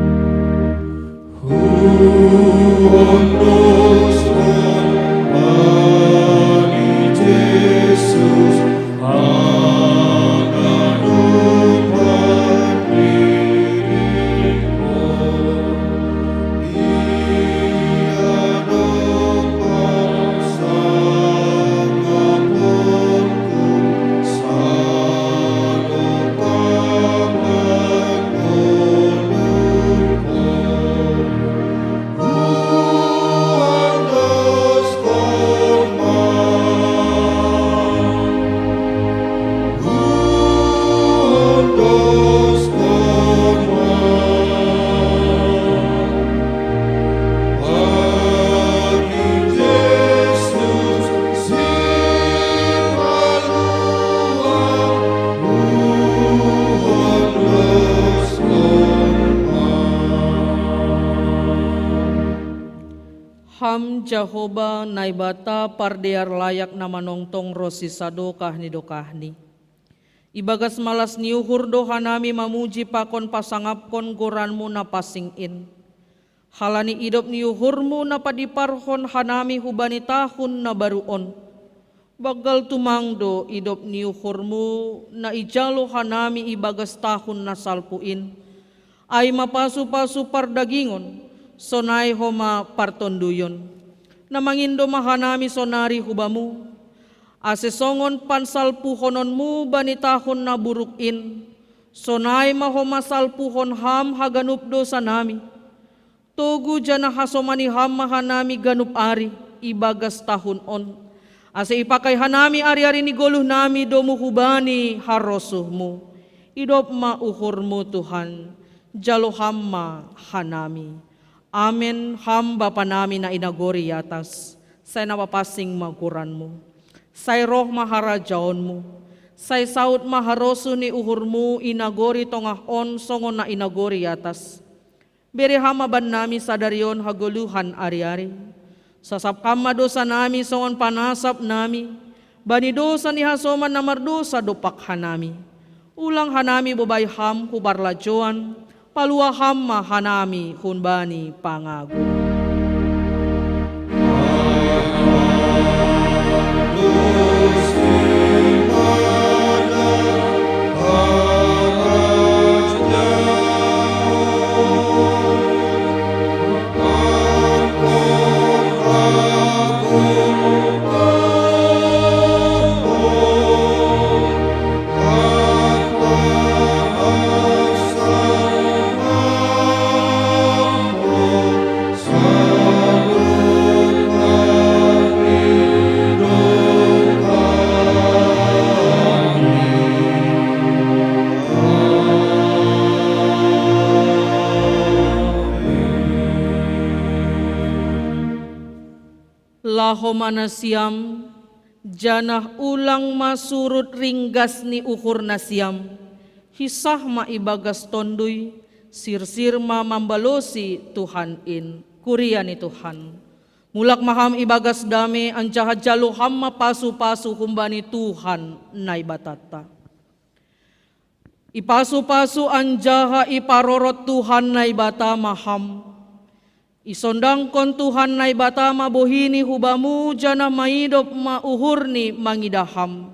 Huondoskon bani Jesus haganupan diringkon. Ia do pasa Ba Naibata pardear layak na manongtong ro sisadokah ni dokahni. Ibagas malas ni uhur do hanami mamuji pakon pasangapkon goranmu na pasing in. Halani idop ni uhurmu na padiparhon hanami hubani tahun na baru on. Banggal tumang do idop ni uhurmu na ijalo hanami ibagas tahun na salpu in. Ai ma pasu-pasu pardagingon, sonai homa partonduyon. Na mangindo ma hanami sonari hubamu, ase songon pansalpuhononmu bani tahun na buruk in, sonai ma homa salpuhon ham haganup dosa nami. Togu janah hasomani ham ma hanami ganup ari ibagas tahun on, ase ipakai hanami ari-ari ni goluh nami domu hubani harosuhmu. Idop ma uhurmu Tuhan, jalo ham ma hanami. Amen. Ham Bapa nami na i nagori atas, sai na papansing ma goranmu. Sai roh ma harajaonmu. Sai saud ma harosuh ni uhurmu i nagori tongah on songon na i nagori atas. Bere ham ma bannami sadari on hagoluhan ari-ari. Sasap ham ma dosa nami songon panasap nami bani dosa ni hasoman na mardosa dompak hanami. Ulang hanami bobai ham hu parlajoan, palua ham ma hanami humbani pangago. Laho ma nasiam, janah ulang ma surut ringgas ni uhur nasiam, hinsah ma ibagas tonduy, sirsir ma mambalosi Tuhan in. Kuria ni Tuhan. Mulak ma ham ibagas dame anjaha jalo ham ma pasu-pasu humbani Tuhan Naibatanta. Ipasu-pasu anjaha iparorot Tuhan Naibata ma ham. Isondangkon Tuhan Naibata ma bohini hubamu janah maidop ma uhurni mangidah ham.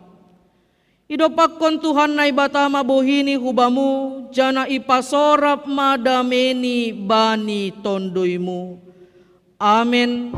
Idompakkon Tuhan Naibata ma bohini hubamu, janah ipasorap ma dameni bani tonduymu. Amen.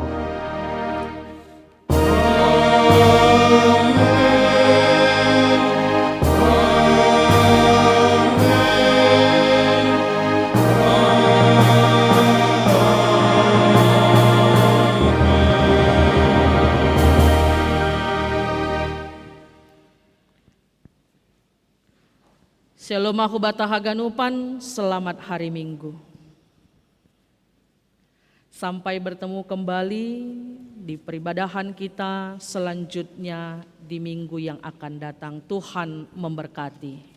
Shalom hubata haganupan, selamat hari Minggu. Sampai bertemu kembali di peribadahan kita selanjutnya di minggu yang akan datang. Tuhan memberkati.